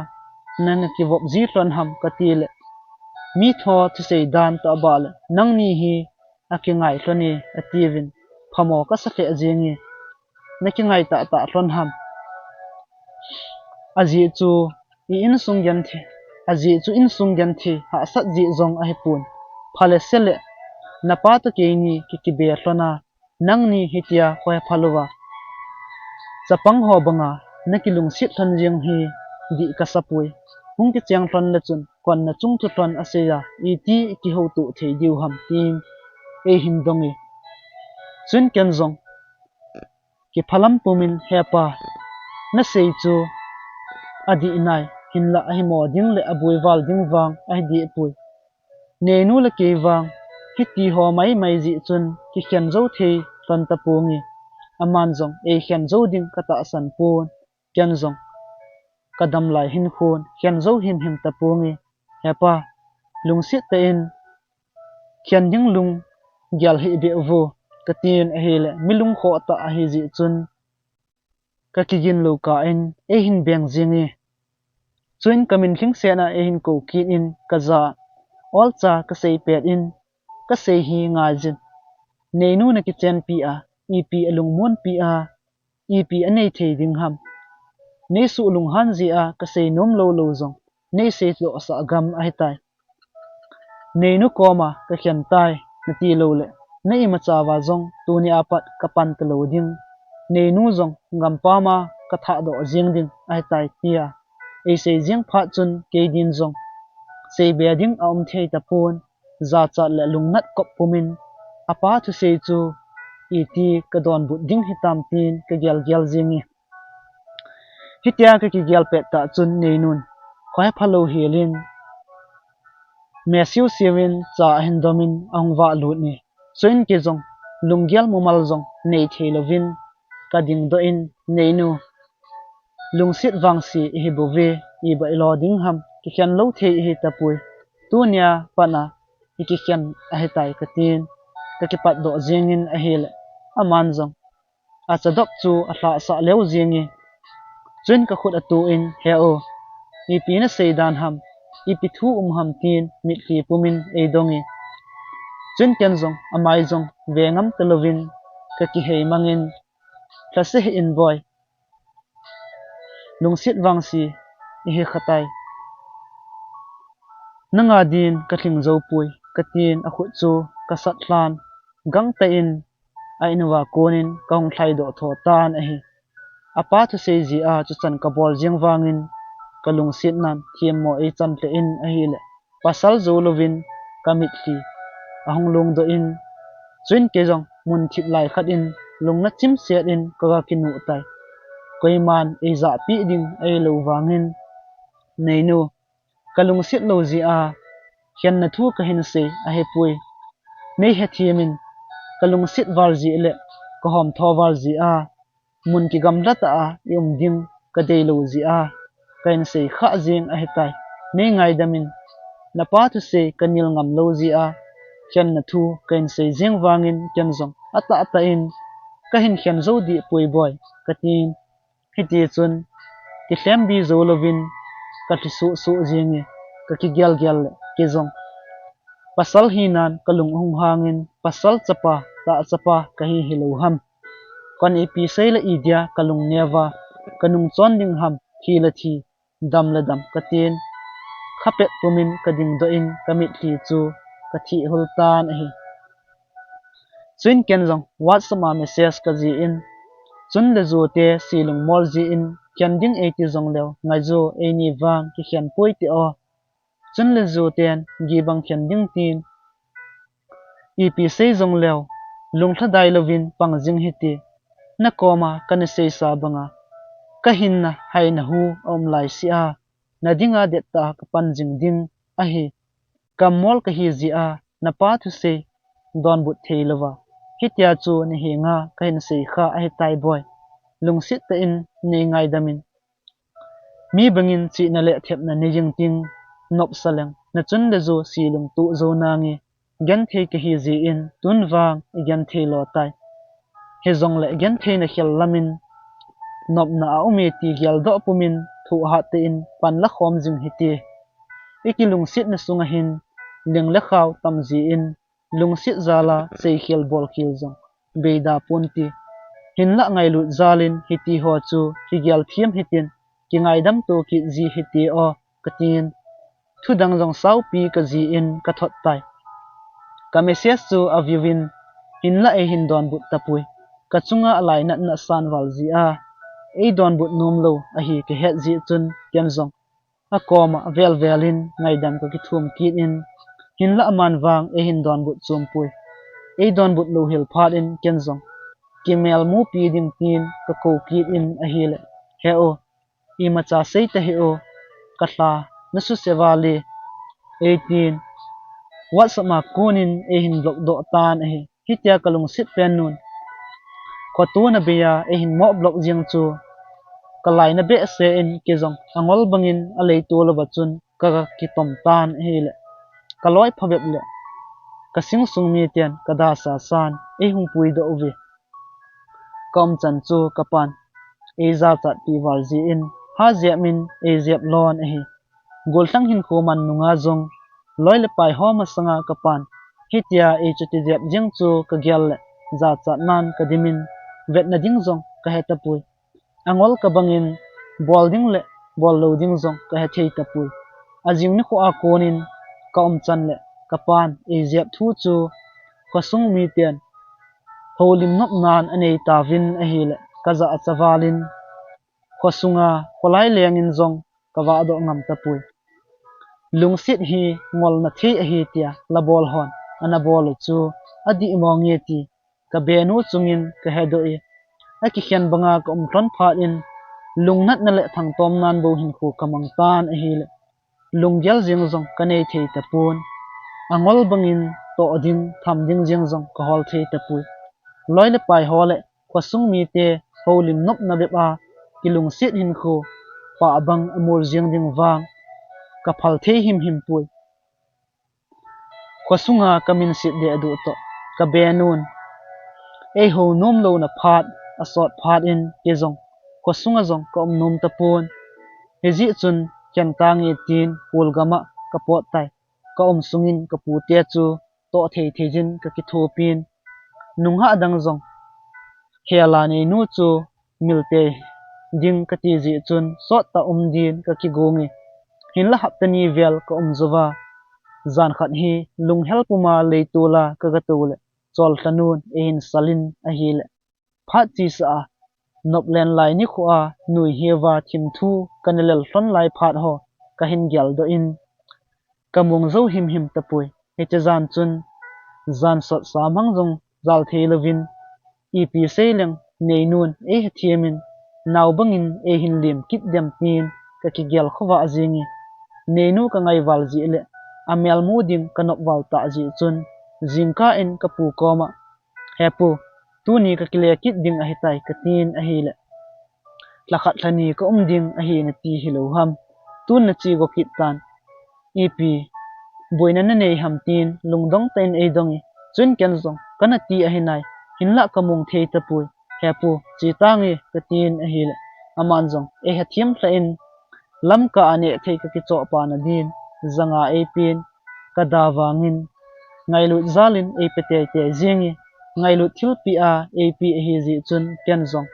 nana kivop ji lhon ham kati le, mi tho thusei dan tah bah le, nangni hi akingai lhon e, atiuvin phamo kasa lheh jeng e, nakingai tahtah lhon ham. Ajeh chu i insung genthei, ajeh chu insung genthei hahsat jeh jong ahipon. Phale se le, napa toh keini kikibe lhon a, nangni hitia khohepha louva chapang ho banga nakilungset lhon jeng hi dih kasapoi. Hung kicheng lhon le chun konna chungthu lhon asei a, iti ikihoutoh thei diu ham tin eihin dong e. Chuin ken jong kiphalam pumin, Hepa, nasei chu adih nai, hinlah ahimo ding le aboi val ding vang ahi dehpoi. Neinu le kei vang hiti ho maimai jeh chun kikhen jou thei lhon taponge, aman jong eikhen jou ding katahsan pon, ken jong kadamlai hinkhon khen jou himhim taponge. Hepa, lungset tah in khen ding lunggel hih beh uvo, katin ahile, mi lungkhoh tah ahi jeh chun kakigin lou kah in eihin beng jeng e. Chuin kamin lhingset a eihin kou kit in kaja a olcha kasei pet in, kasei hi ngaijin, Neinu nakichenpi a, ipi alungmonpi a, ipi anei thei ding ham. Neisuh lunghan jeh a kasei nom lou lou jong neisei dohsah gam ahitai. Neinu koma kakhen tai nati lou le, na imacha uva jong tuni apat kapan talou ding. Neinu jong gampam a kathahdoh jeng ding ahitai, tia eisei jeng phat chun kei din jong seibe ding aum thei tapon, jachat le lungnat kop pumin, apa thusei chu iti kadonbut ding hitam tin kagel gel jeng e. Hitia kakigel pet tah chun Neinun khohepha lou helin, mesiu siuvin cha ahin domin ahung vahlut e. Chuin kei jong lunggel mumal jong nei thei louvin kadingdoh in, Neinu, lungset vangse ihi bouve, iba ilo ding ham, kikhen lou thei ihi tapoi. Tunia pat a ikikhen ahitai, katin kakipatdoh jeng in ahile, aman jong achadok chu alhahsah leu jeng e. Chuin kakhut atuh in, He u, ipi nasei dan ham, ipi thu um ham, tin mitlhi pumin eidong e. Chuin ken jong amai jong ve ngam talouvin kakihei mangin, Lhase hih in boi, lungset vangse ihi khatai. Nanga din kalhing joupoi, katin akhut chu kasat lhan, gangtah in a in uva konin kahung lhaidoh tho tan ahi. Apa thusei jeh a chuchan kabol jeng vangin kalungsetnan themmo eichan lheh in ahile, pasal jou louvin kamitlhi ahung longdoh in, chuin kei jong mun thip lai khat in lungna chimset in kaga kinuh tai. Koiman eijahpeh ding ahilou vangin, Neinu, kalungset lou jeh a khenna thu kahin sei ahipoi. Neihethem in, kalungset val jeh le kahomtho val jeh a mun kigamla tah a ium ding kadeilou jeh a kahin sei khah jeng ahitai. Neingaidam in, napa thusei kanil ngam lou jeh a khenna thu kahin sei jeng vangin ken jong atahtah in kahin khen jou dehpoi boi, katin. Hitichun kilhembi jou louvin kalhi suhsuh jeng e, kakigelgel le kei jong pasal hinan kalung ahung hangin, pasal chapa, tah chapa kahi hilou ham. Kon ipi seile idia kalung neo a kanung chon ding ham, thi le thi, dam le dam, katin khapet pumin kadingdoh in kamitlhi chu kathih hul tan ahi. Chuin ken jong WhatsApp a message kajih in, Chun le Jote silungmol jeh in khen ding eiti jongleu, ngaiju, eini vang kikhen poi ti o. Chun le Joten gibang khen ding tin, ipi sei jongleu lunglhadai louvin pang jing hite. Nakoma kana seisa banga kahinna haina hu aum laisea, nadinga dettah a kapan jing ding ahi. Kammol kahi jeh a napa thusei donbut thei louva hitia chu nahenga kahin sei kha ahitai boi. Lungset tah in nei ngaidam in. Mi bangin chihna le thepna nei jing ting nopsa leng, nachun le jo silungtuh jou nange. Genthei kahi jeh in tun vang igenthei lou tai. Hijongle gentheina khel lamin nopna aum e ti geldoh pumin thohhat tah in pan la khom jing hite. Ikilungsetna sunga hin ling le khao tam jeh in lungset jal a seikhel bolkhel jong beida ponte. Hinlah ngailut jal in hiti ho chu kigel them hitin, kingaidam to kit ji hite o, katin. Thudang jong saupi kajih in kathot tai. Ka message chu aview in, hinlah eihin donbut tapoi. Kachunga alainatna asan val jeh a eidonbut nom lou ahi kahet jeh chun ken jong akoma velvel in ngaidam kakithum kit in, hinlah aman vang eihin donbut chompoi. Eidonbut lou hel phat in ken jong kimel mupi ding tin kakou kit in ahile, he o, imacha sei tahih o, kalha nasuse val e, eitin. WhatsApp a konin eihin block doh tan ahi. Hitia kalungset pen nun, khoto na bei a eihin mo block jeng chu kalainat behseh in kei jong angol bangin aleito louva chun kaga kitom tan ahile, kaloi phabep le kasing sung miten kada sasan eihung puidoh uve. Kaumchan chu kapan eijachatpi val jeh in hajep in eijep lon ahi. Gollhang hinkho man nunga jong loi le pai ho masanga kapan hitia eichuti jep jeng chu kagel le jachatnan kadimin vetna ding jong kahe tapoi. Angol kabangin bol ding le bol lou ding jong kahe thei tapoi. Ajing nikho a konin kaumchan le kapan eijep thu chu khosung miten houlim nopnan anei tauvin ahile, kajachat val in khosunga kholai lengin jong kavahdoh ngam tapoi. Lungset hi ngolna thei ahi tia labol hon anabol u chu adih mong e ti kabenu chungin kahedoh e. Akikhen banga kaum lhon phat in lungnatna le thangtomnan bou hinkho kamang tan ahile, lunggel jeng jong kanei thei tapon. Angol bangin toh ding tham ding jeng jong kahol thei tapoi. Loi le pai ho le khosung mite houlim nopna bep a kilungset hinkho pah bang amol jeng ding vang kaphal thei himhim poi. Khosunga kaminset dehduh toh kabenun eihou nom louna phat asot phat in kei jong khosunga jong kaum nom tapon. Hijeh chun khen tange tin Kolgam a kapot tai. Kaum sungin kapute chu toh thei thei jin kakithopin, nungah dang jong hela neinu chu mil tei ding kati jeh chun sottah um din kakigonge. Hinlah hapta ni vel kaum jouva, jan khat hi lunghel puma leitol a kagatou le, Cholthanun eihin salin ahile, phat chesa a noplen lai nikho a nuiheuva thimthu kana lel lhon lai phat ho kahin geldoh in, kamong jou himhim tapoi. Hiche jan chun jan sot samhang jong jal thei louvin, ipi seileng neinun eihethem in, nao bangin eihin lim kit dem tin kakigel khovah jenge. Neinu kangai val jeh le amel mu ding kanop val tah jeh chun jingkah in kapu koma, "He pu, tuni kakile kit ding ahitai," katin ahile, "Lhakhat lhani kaum ding ahi nati hilou ham? Tun nache go kit tan. Ipi boina nanei ham?" tin lungdong tah in eidonge. Chun ken jong, "Kana ti ahi nai, hinlah kamong thei tapoi. He pu, che tange," katin ahile, aman jong eihethem lhah in, lamkah a neh thei kakichoh pana din janga eipen, kada vangin ngailut jal in eipe teitei jenge. Ngailut thilpeh a eipeh ahi jeh chun ken jong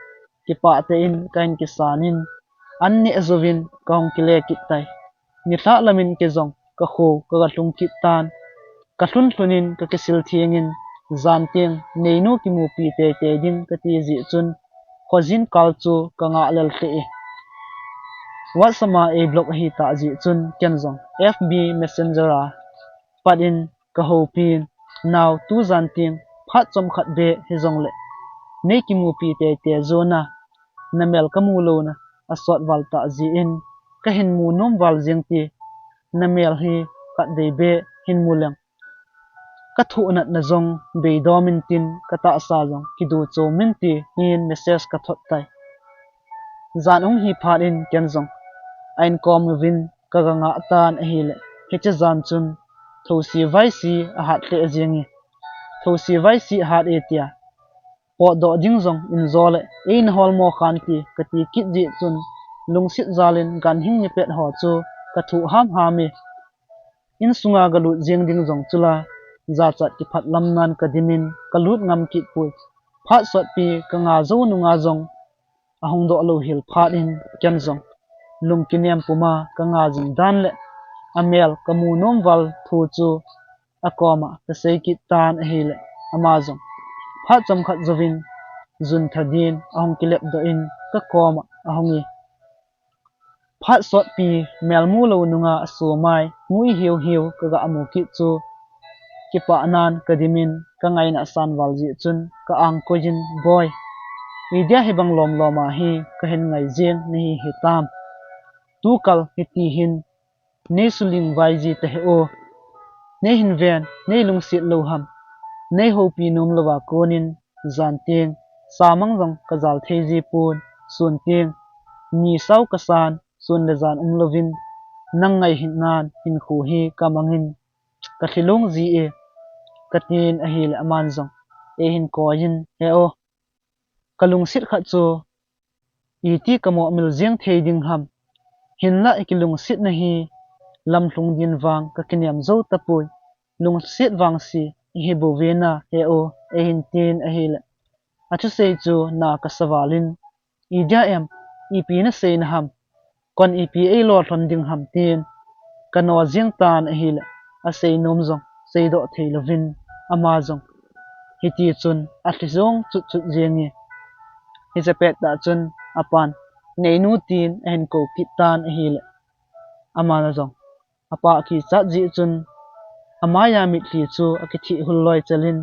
kipah tah in kahin kisan in, an neh jouvin kahung kile kit tai. Nilhah lamin kei jong kakho kaga lhung kit tan. Kalhun lhun in kakisil theng in, jan teng neinu kimupi teitei ding kati jeh chun khojin kal chu kangah lel lheh e. WhatsApp a ei block ahitah jeh chun ken jong F B Messenger a pat in kahopin, "Nao, tujan teng phat chomkhat beh hijongle nei kimupi teitei jona, namel kamu louna asot val tah jeh in, kahin mu nom val jeng ti, namel hi khatvei beh hin mu leng, kathoh natna jong beidom in tin, katahsa jong kidu chom in ti, hin message kathot tai. Jan ahung hi phat in ken jong a inkom uvin kaga ngah tan ahile, hiche jan chun thousi vaisi ahat lheh jeng e. Thousi vaisi ahat e tia potdoh ding jong injo le eina holmo khan ti kati kit jeh chun, lungset jal in ganhing ni pet ho chu kathoh hamham e. Insunga galut jeng ding jong chula, jachat kiphat lam nan kadim in kalut ngam kit poi. Phat sotpi kanga jou nunga jong ahung doh lou hel phat in ken jong lung kinem puma kanga jing dan le amel kamu nom val thu chu akoma kasei kit tan ahile, ama jong phat chomkhat jouvin jun tha din ahung kilep doh in kakoma ahung e. Phat sotpi mel mu lou nunga aso mai mu i hiu hiu kaga mu kit chu, kipah nan kadim in kangaina asan val jeh chun ka angkoi in, Boi, idia hibang lom lom a hi kahin ngai jeng nahi hitam? Tukal hiti hin nei suling vai ji tahih o. Nei hin ven, nei lungset lou ham? Nei houpi nom louva konin jan teng samang jong kajal thei ji pon, sun teng ni sao kasan, sun le jan umlouvin nang ngai hih nan hinkho hi kamangin kalhilung ji e, katin ahile aman jong eihin koi in, He o, kalungset khat chu iti kamoh mil jeng thei ding ham? Hinlah ikilungsetna hi lamlhung din vang kakinem jou tapoi. Lungset vangse ihi bouve na, He o, eihin tin ahile, athusei chu na kasa val in, Idia em, ipi nasei na ham? Kon ipi eilo lhon ding ham? tin kano jeng tan ahile, asei nom jong seidoh thei louvin ama jong hiti chun alhi jong chut chut jeng e. Hiche pet tah chun apan, Neinu, tin ahin kou kit tan ahile, amana jong apah kichat jeh chun amaiya mitlhi chu akithih hul loi chel in,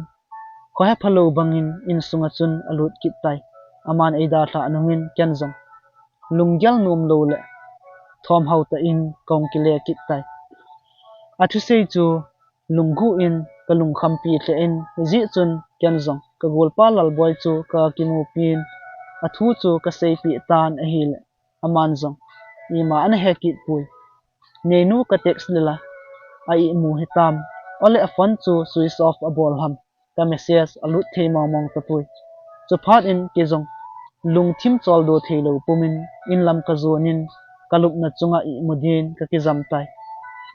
khohepha lou bangin insunga chun alut kit tai. Aman eidalhah nungin ken jong lunggel nom lou le thomhao tah in kahung kile kit tai. Athusei chu lungguh in kalungkhampi lheh in, hijeh chun ken jong kagolpa Lalboi chu kaga kimupin athu chu kaseipeh tan ahile, aman jong ima ana he kit poi. Neinu, ka text le la a imu hitam, ole a phone chu switch off abol ham, ka message alut thei mong mong tapoi. Chuphat in kei jong lungthim choldo theilou pumin inlam kajon in kalupna chunga imu din kakijam tai.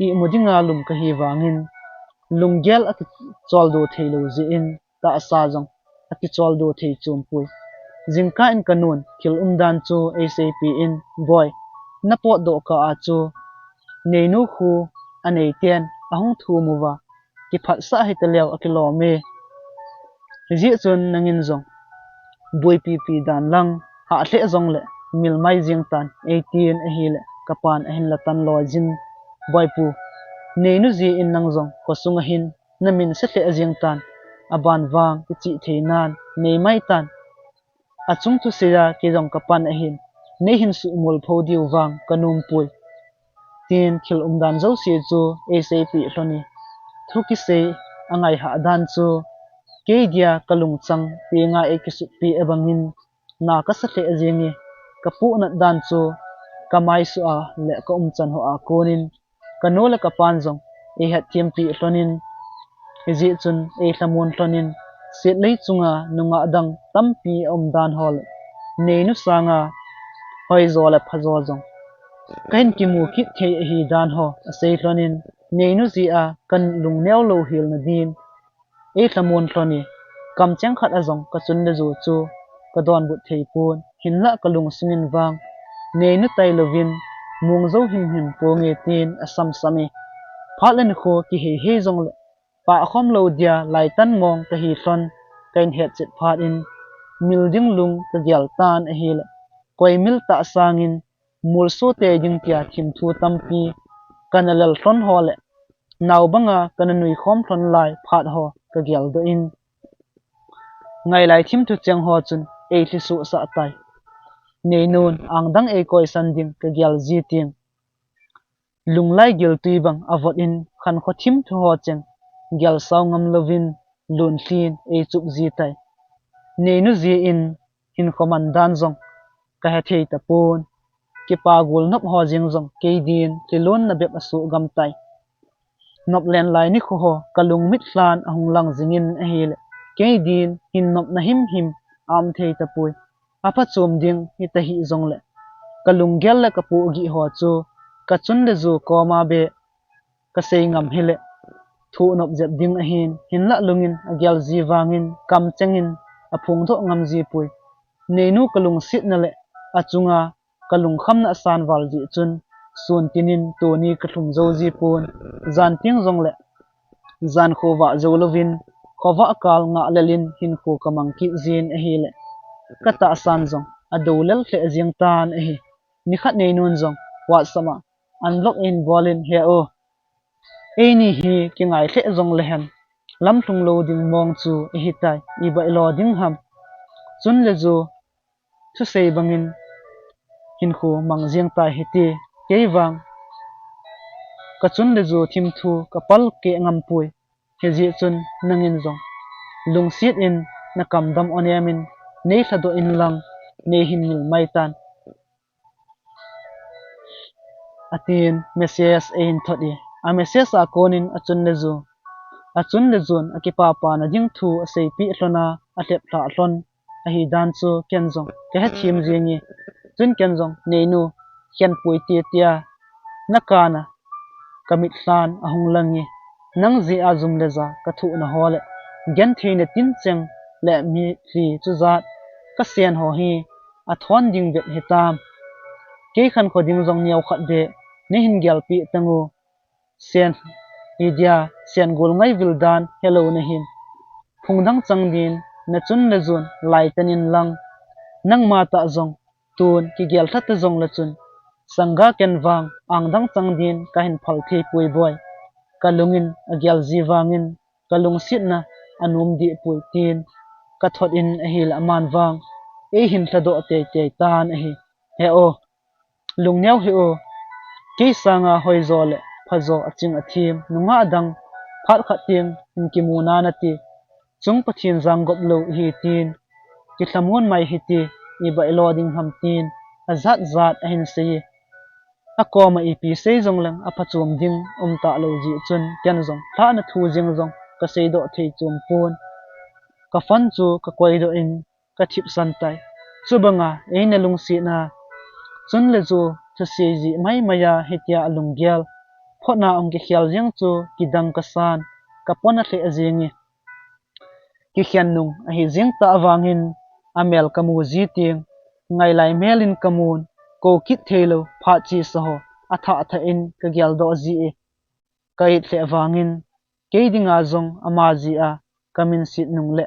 Imu dinga lum kahi vangin lunggel akicholdo theilou jeh in tahsa jong akicholdo thei chom poi. Jingkah in kanun thil umdan chu eiseipeh in, Boi, napotdoh kah a chu Neinu khu aneiten ahung thum uva, kiphatsah hitaleu akilom e. Hijeh chun nangin jong boipipi dan lang, hah lheh jongle mil mai jeng tan, eitin ahile kapan ahin la tan loi jin, Boipu, Neinu jeh in nang jong khosunga hin namin se lheh jeng tan, aban vang kichih thei nan nei mai tan. Achung thusei a kei jong kapan ahin, neihin suhmol pho diu vang kanom poi, tin thil umdan jouse chu eiseipeh lhon e. Thu kisei angaihah dan chu kei dia kalungchang tenga eikisutpeh abangin na kasa lheh jeng e. Kapohnat dan chu kamai suh a le ka umchan ho a konin kanu le kapan jong eihetthem peh lhonin, hijeh chun eilhamon lhonin, setlei chunga nungah dang tampi aum dan ho le Neinu sanga hoijo le phajo jong kahin kimu kit thei ahi dan ho asei lhonin, Neinu jeh a kalungneo louhel nadin eilhamon lhon e. Kamcheng khat a jong kachun le jo chu kadonbut thei pon, hinlah kalungsungin vang Neinu tailouvin mong jou himhim ponge tin asamsam e. Phat le nikho kihei hei jongle pahkhom lou dia laitan mong kahi lhon kahin hetchet phat in, mil ding lung kagel tan ahile, koi mil tah sangin molso tei ding tia thimthu tampi kana lel lhon ho le nao banga kana nuikhom lhon lai phat ho kageldoh in, ngailai thimthu cheng ho chun eilhi sohsah tai. Neinun angdang eikoisan ding kagel ji teng, Lunglai giltui bang avot in khankho thimthu ho cheng gelsau ngam louvin lunlhin eichup ji tai. Neinu jeh in hinkho man dan jong kahethei tapon. Kipa gul nop ho jeng jong kei din lhilon na bep asuh gam tai. Nop len lai nikho ho kalung mitlhan ahung lang jingin ahile, kei din hin nopna himhim aum thei tapoi. Aphachom ding hita hih jongle, kalunggel le kapohgih ho chu kachun le ju koma beh kasei ngam hile, thoh nop jep ding ahin, hinlah lungin agel ji vangin kamchengin aphongdoh ngam jipoi. Neinu kalungsetna le achunga kalungkhamna asan val jeh chun, sun tinin tuni kalhum jou jipon. Jan teng jongle jan khovah jou louvin, khovah kal ngah lelin hinkho kamang kit jin ahile, katahsan jong adou lel lheh jeng tan ahi. Nikhat Neinun jong WhatsApp a unblock in bolin, he o, eini hi kingai lheh jongle hen, lamlhung lou ding mong chu ihitai, ibai lo ding ham. Chun le ju thusei bangin hinkho mang jeng tai hiti, kei vang kachun le ju thimthu kapal keh ngam poi. Hijeh chun nangin jong lungset in nakam dam onem in neilhadoh inlang, neihin mil mai tan, atin message eihin thot e. A message a konin achun le ju, achun le jun akipapana ding thu aseipeh lhon a, alhep lhah lhon ahi dan chu ken jong kahethem jenge. Chun ken jong, Neinu, khenpui ti tia nakana kamithlhan ahung lang e. Nang jeh a jum le ja kathohna ho le gentheina tincheng le mitlhi chujat kasen ho hi athon ding vet hitam. Kei khankho ding jong neokhat beh neihin gelpeh tang o. Sen hi dia, sen gol ngai vil dan helou nahin. Phung dang chang din nachun le jun laiten inlang, nangma tah jong tun kigel lha ta jongle chun, sangga ken vang ang dang chang din kahin phal thei poi boi. Kalungin agel ji vangin kalungsetna anom deh poi, tin kathot in ahile aman vang eihin lhadoh teitei tan ahi. He o, lungneo hih o, kei sanga hoijo le phajo aching athem nungah dang phat khat teng hin kimu nan ati. Chung Pathen jang gop lou ihi tin, kilhamon mai hiti, ibai lo ding ham tin, ajat jat ahin sei e. Akoma ipi sei jongleng aphachom ding um talou jeh chun, ken jong lhahna thu jeng jong kaseidoh thei chom pon. Ka phone chu kakoidoh in kathipsan tai. Chubanga eina lungsetna, chun le ju thusei jeh maimai a hitia alunggel photna hung kikhel jeng chu kidang kasan, kapona lheh jenge. Kikhen nung ahi jeng tah vangin amel kamu ji teng, ngailai melin kamun, kou kit theilou phat chesa ho athah thah in kageldoh ji e. Ka it lheh vangin, kei dinga jong ama jeh a kaminset nung le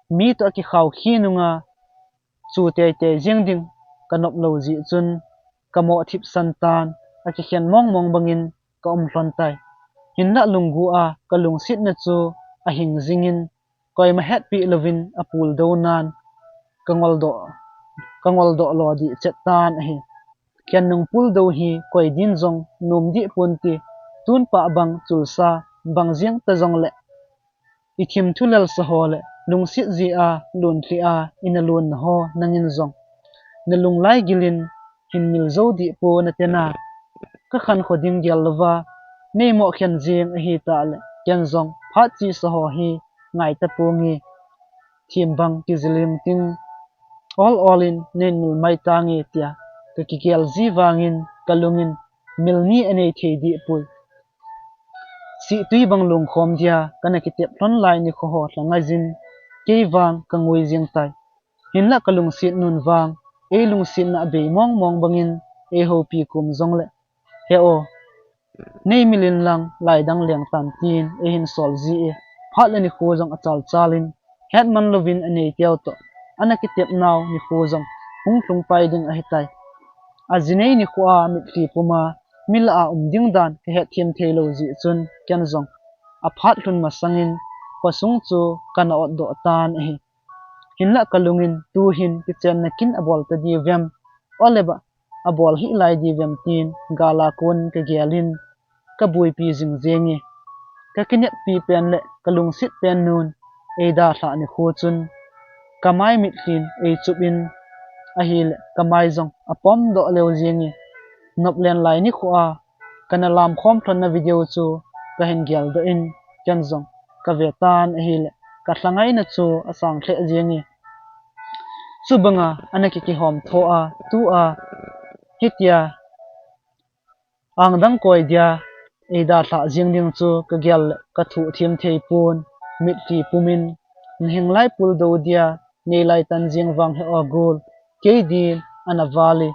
mi toh akikhao khi nunga chu teitei jeng ding kanop lou jeh chun, kamoh thipsan tan, akikhen mong mong bangin kaum lhon tai. Hinlah lunggel a kalungsetna chu ahing jingin, koima hetpeh louvin apul dou nan kangoldoh, kangoldoh lo deh chet tan ahi. Khen nung pul dou hi koi din jong nom deh pon ti, tun pah bang chulsa bang jeng ta jongle, ithim thu lelsa ho le lungset jeh a lunlhi a ina lonna ho nangin jong nalunglai gilin hin mil jou deh pon nate na. Kakhankho ding gel louva neimoh khen jeng ahitah le, ken jong phat chesa ho hi ngai taponge. Thim bang kijilim ting, ol ol in neimil mai tange tia kakigel ji vangin kalungin mil ni anei thei deh poi. Sihtui bang lungkhom dia kana kitep lhon lai nikho ho lha ngai jin, kei vang kangui jeng tai. Hinlah kalungset nun vang, ei lungsetna abei mong mong bangin eihoupi kum jongle, he o, neimil inlang lai dang leng tan tin eihin sol ji e. Phat le nikho jong achal chal in, hetman louvin anei teu toh ana kitep nau nikho jong hung lhung pai ding ahitai. Ajinei nikho a mitlhi puma mi lah a um ding dan kahet them thei lou jeh chun, ken jong aphat lhun masangin khosung chu kana otdoh tan ahi. Hinlah kalungin tuhin kichenna kin abol ta diu vem. Ole ba, abol hih lai diu vem tin, gal a kon kagel in, kabuipi jing jenge. Kakineppi pen le kalungset pen nun eidalhah nikho chun, kamai mitlhin eichup in, ahile kamai jong apom doh leu jenge. Noplen lai nikho a kana lamkhom lhonna video chu kahin geldoh in, ken jong kave tan ahile kalhangaina chu asang lheh jenge. Chubanga ana kikihom tho a, tua hitia angdang koi dia eidalhah jing ding chu kagel le kathuh thim thei pon, mitlhi pumin, nahinglai puldou dia neilai tan jing vang hi o gol, kei din ana val e.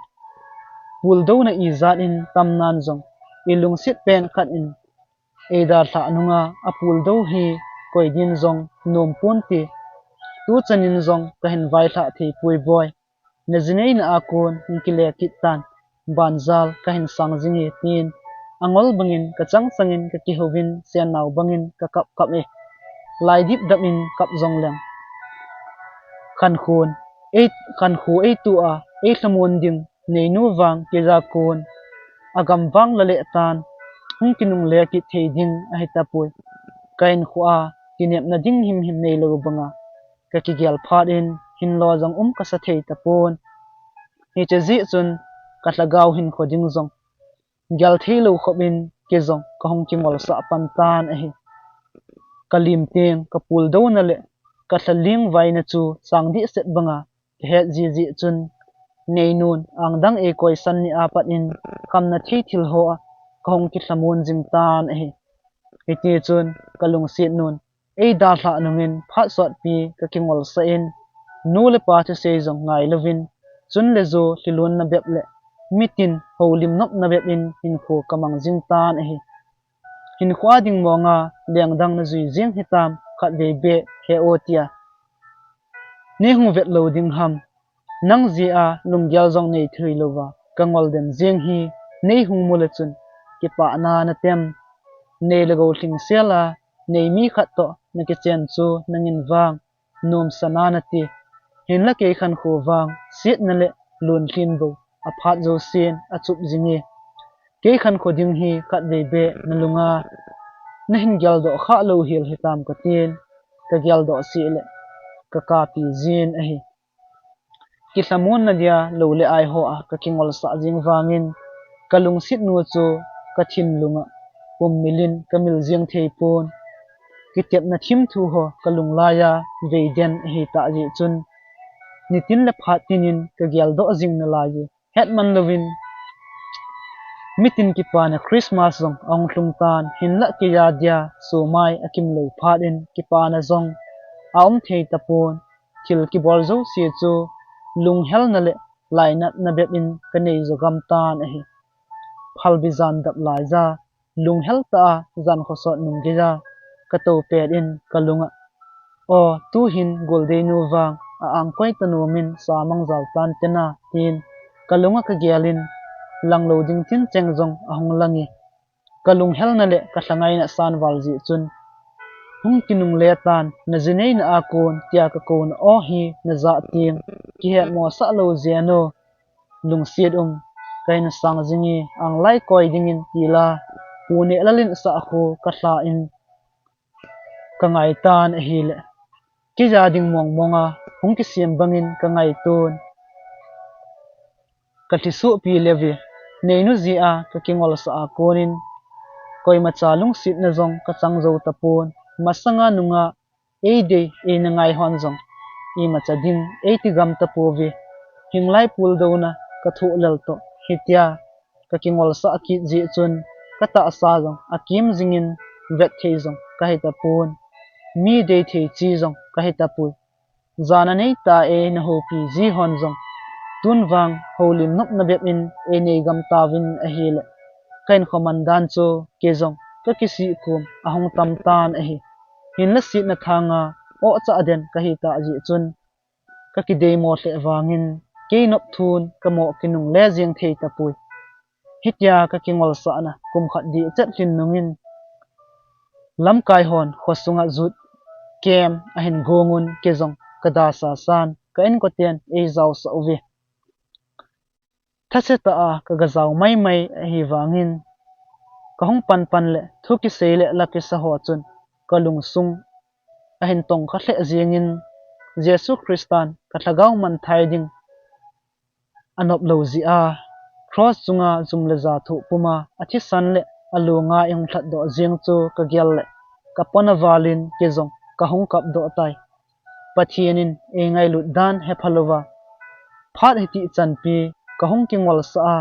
Puldouna ijat in tamnan jong ilungset pen khat in eidalhah nunga apuldou hi koi din jong nom ponte. Tuchan in jong kahin vailhah thei poi boi. Najineina a kon hung kile kit tan, banjal kahin sang jinge tin, angol bangin kachang changin kakihouvin, sennao bangin kakap kap e. Lai dipdap in kap jong leng, khankho ei, khankho eitu a eilhamon ding neinu vang keija kon agam vang la leh tan, hung kinungle kit thei ding ahi tapoi. Kahinkho a kinepna ding himhim neilou banga kakigel phat in, hinlo jong um kasa thei tapon. Hiche jeh chun kalhagao hinkho ding jong gel theilou khop in, kei jong kahung kingolsah pan tan ahi. Kalim teng kapuldouna le kalha lingvaina chu sang dehset banga kahet jiji chun, neinun angdang eikoisan ni a pat in khamna thei thil hoa kahung kilhamon jing tan ahi. Hitichun kalungset nun eidalhah nungin phat sotpi kakingolsah in, nu le pa thusei jong ngailouvin, chun le jo lhilunna bep le mitin houlim nopna bep in hinkho kamang jing tan ahi. Hinkho a ding monga lengdang najui jing hitam, khatvei beh he o tia neihung vet lou ding ham? Nang jeh a lunggel jong neithei louva kangol den jing hi neihung mu le chun kipana natem? Nei le gou lhingsel a nei mi khat toh nakichen chu nangin vang nomsana nati. Hinla kei khankho vang setna le lunlhin bou aphat jousen achup jinge. Kei khankho ding hi khatvei beh nalunga nahin geldoh khah lou hel hitam katin, kageldoh seh le kakapi jin ahi. Kilhamonna dia lou le ai hoa kakingolsah jing vangin, kalungset nu chu kathinlunga pummil in kamil jing thei pon. Kitepna thimthu ho kalunglai a veiden ahitah jeh chun, nitin le phat tin in kageldoh jing nalai e. Hetman louvin mitin kipana Christmas jong ahung lhung tan, hinlah keija dia sumai akimlou phat in kipana jong aum thei tapon. Thil kibol jouse chu lunghelna le lainatna bep in kanei jo gam tan ahi. Phalbi jan dap laija lunghel tah a jan khosot nung geija katou pet in kalunga, o, tuhin goldeinu vang a-angkoi tanomin sa mangjal tante na, tin kalunga kagel in, langlou ding tincheng jong ahung lang e. Kalunghelna le kalhangaina asan val jeh chun, hung kinungle tan, najineina a kon tia kakouna o hi najah teng, kihetmosah lou jeng o. Lungset um, kahin sang jinge, anglai koi dingin tila, pu neh lalin sah khu kalha in kangai tan ahile, keija ding mongmonga hung kisem bangin kangaiton, kalhisohpi leuve. Neinu jeh a kakingolsah a konin koimacha lungsetna jong kachang jou tapon. Masanga nunga eidei eina ngai hon jong imacha ding eiti gam tapouve. Hinglai puldouna kathoh lel toh hitia kakingolsah kit jeh chun, katahsa jong akim jingin vet thei jong kahi tapon. Mi dei thei chi jong kahi tapoi. Jana neitah a eina houpi ji hon jong tun vang houlim nopna bep in einei gam tauvin ahile, kahinkho man dan chu kei jong kakisih khum ahung tam tan ahi. Hinla setna thanga ohchah den kahitah jeh chun, kakideimo lheh vangin kei nop thun kamoh kinungle jeng thei tapoi. Hitia kakingolsahna kum khat dihchet lhin nungin, lamkai hon khosunga jut kem ahin gongun, kei jong kada sasan ka inkoten eijaosah uve. Thase tah a ka gajao maimai ahi vangin, ka hung panpan le thu kisei le la kisa ho chun ka lungsung ahin tongkha lheh jingin, Jesu Christan ka lhagao manthai ding anop lo jeh a, cross chunga jum le ja thoh puma athisan le alunga eihung lhatdoh jing chu ka gel le ka pona valin kei jong ka hung kapdoh tai. Pathen in eingailut dan hepha louva, phat hiti chanpi ka hung kingolsah a,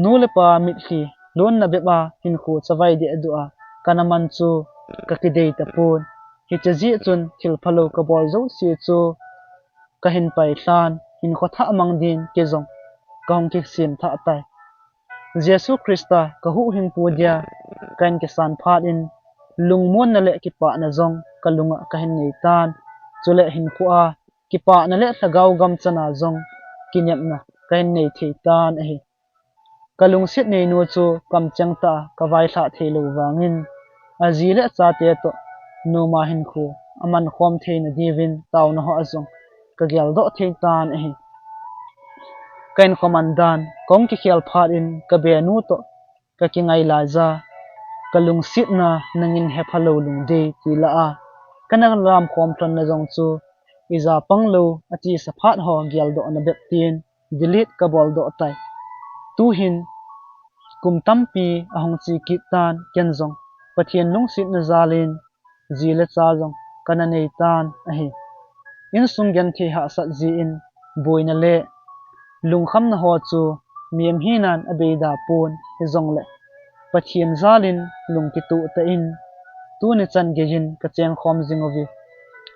nu le pa mitlhi lonna bep a hinkho chavai dehduh a kana man chu ka kidei tapon. Hiche jeh chun thil phalou ka bol jouse chu ka hin pailhan, hinkho thah mang din kei jong ka hung kisem thah tai. Jesu Christa ka huhhingpu dia ka hin kisan phat in, lungmonna le kipahna jong ka lunga ka hin nei tan. Chule hinkho a kipahna le lhagao gamchana jong kinepna ka hin nei thei tan ahi. Ka lungset neinu chu kamcheng tah a ka vailhah thei lou vangin, aji le achate toh noma hinkho amankhom theina diuvin taona ho a jong ka geldoh thei tan ahi. Ka hinkho man dan, ka hung kikhel phat in ka benu toh ka kingai laiya, ka lungsetna nangin hepha lou lungdei ti lah a kana lamkhom lhonna jong chu ija pang lou atisa phat ho geldohna bep tin delete ka boldoh tai. Tuhin kum tampi ahung che kit tan, ken jong Pathen lungsetna jalin ji le cha jong kana nei tan ahi. Insung genthei hahsat jeh in boina le lungkhamna ho chu mihem hinan abeida pon, hijongle Pathen jalin lung kituh tah in tuni chan geiyin ka chengkhom jing uve.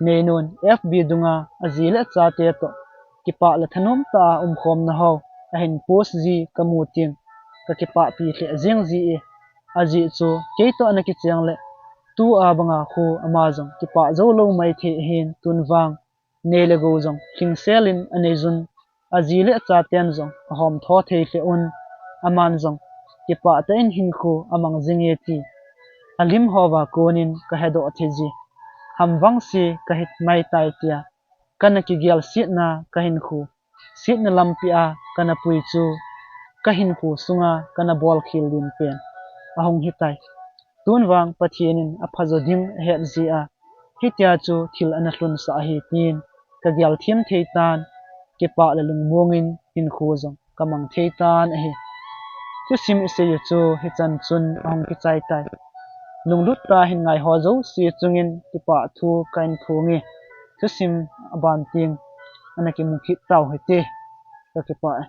Neinun F B dunga aji le achate toh kipah le thanom tah a umkhomna ho ahin post ji ka mu teng ka kipahpi lheh jeng ji e. Ajeh chu kei toh ana kicheng le tua banga khu ama jong kipah jou lou maithei ahin, tun vang nei le gou jong lhingsel in anei jun, aji le achaten jong ahom tho thei lheh un, aman jong kipah tah in hinkho amang jing e ti alim hoa konin ka hedoh thei ji. Ham vangse ka hi mai tai tia kana kigelsetna, ka hinkho setna lampi a kana pui chu ka hinkho sunga kana bolkhel din pen ahung hitai. Tun vang Pathen in aphajo ding ahet jeh a hitia chu thil ana lhunsah ahi tin ka gelthem thei tan, kipah le lungmong in hinkho jong ka mang thei tan ahi. Thusim isei u chu hichan chun ahung kichai tai. Lunglut tah a hin ngai ho jouse chungin kipah thu kahin phong e. Thusim aban teng ana kimu kit tau hite. Ka kipah e.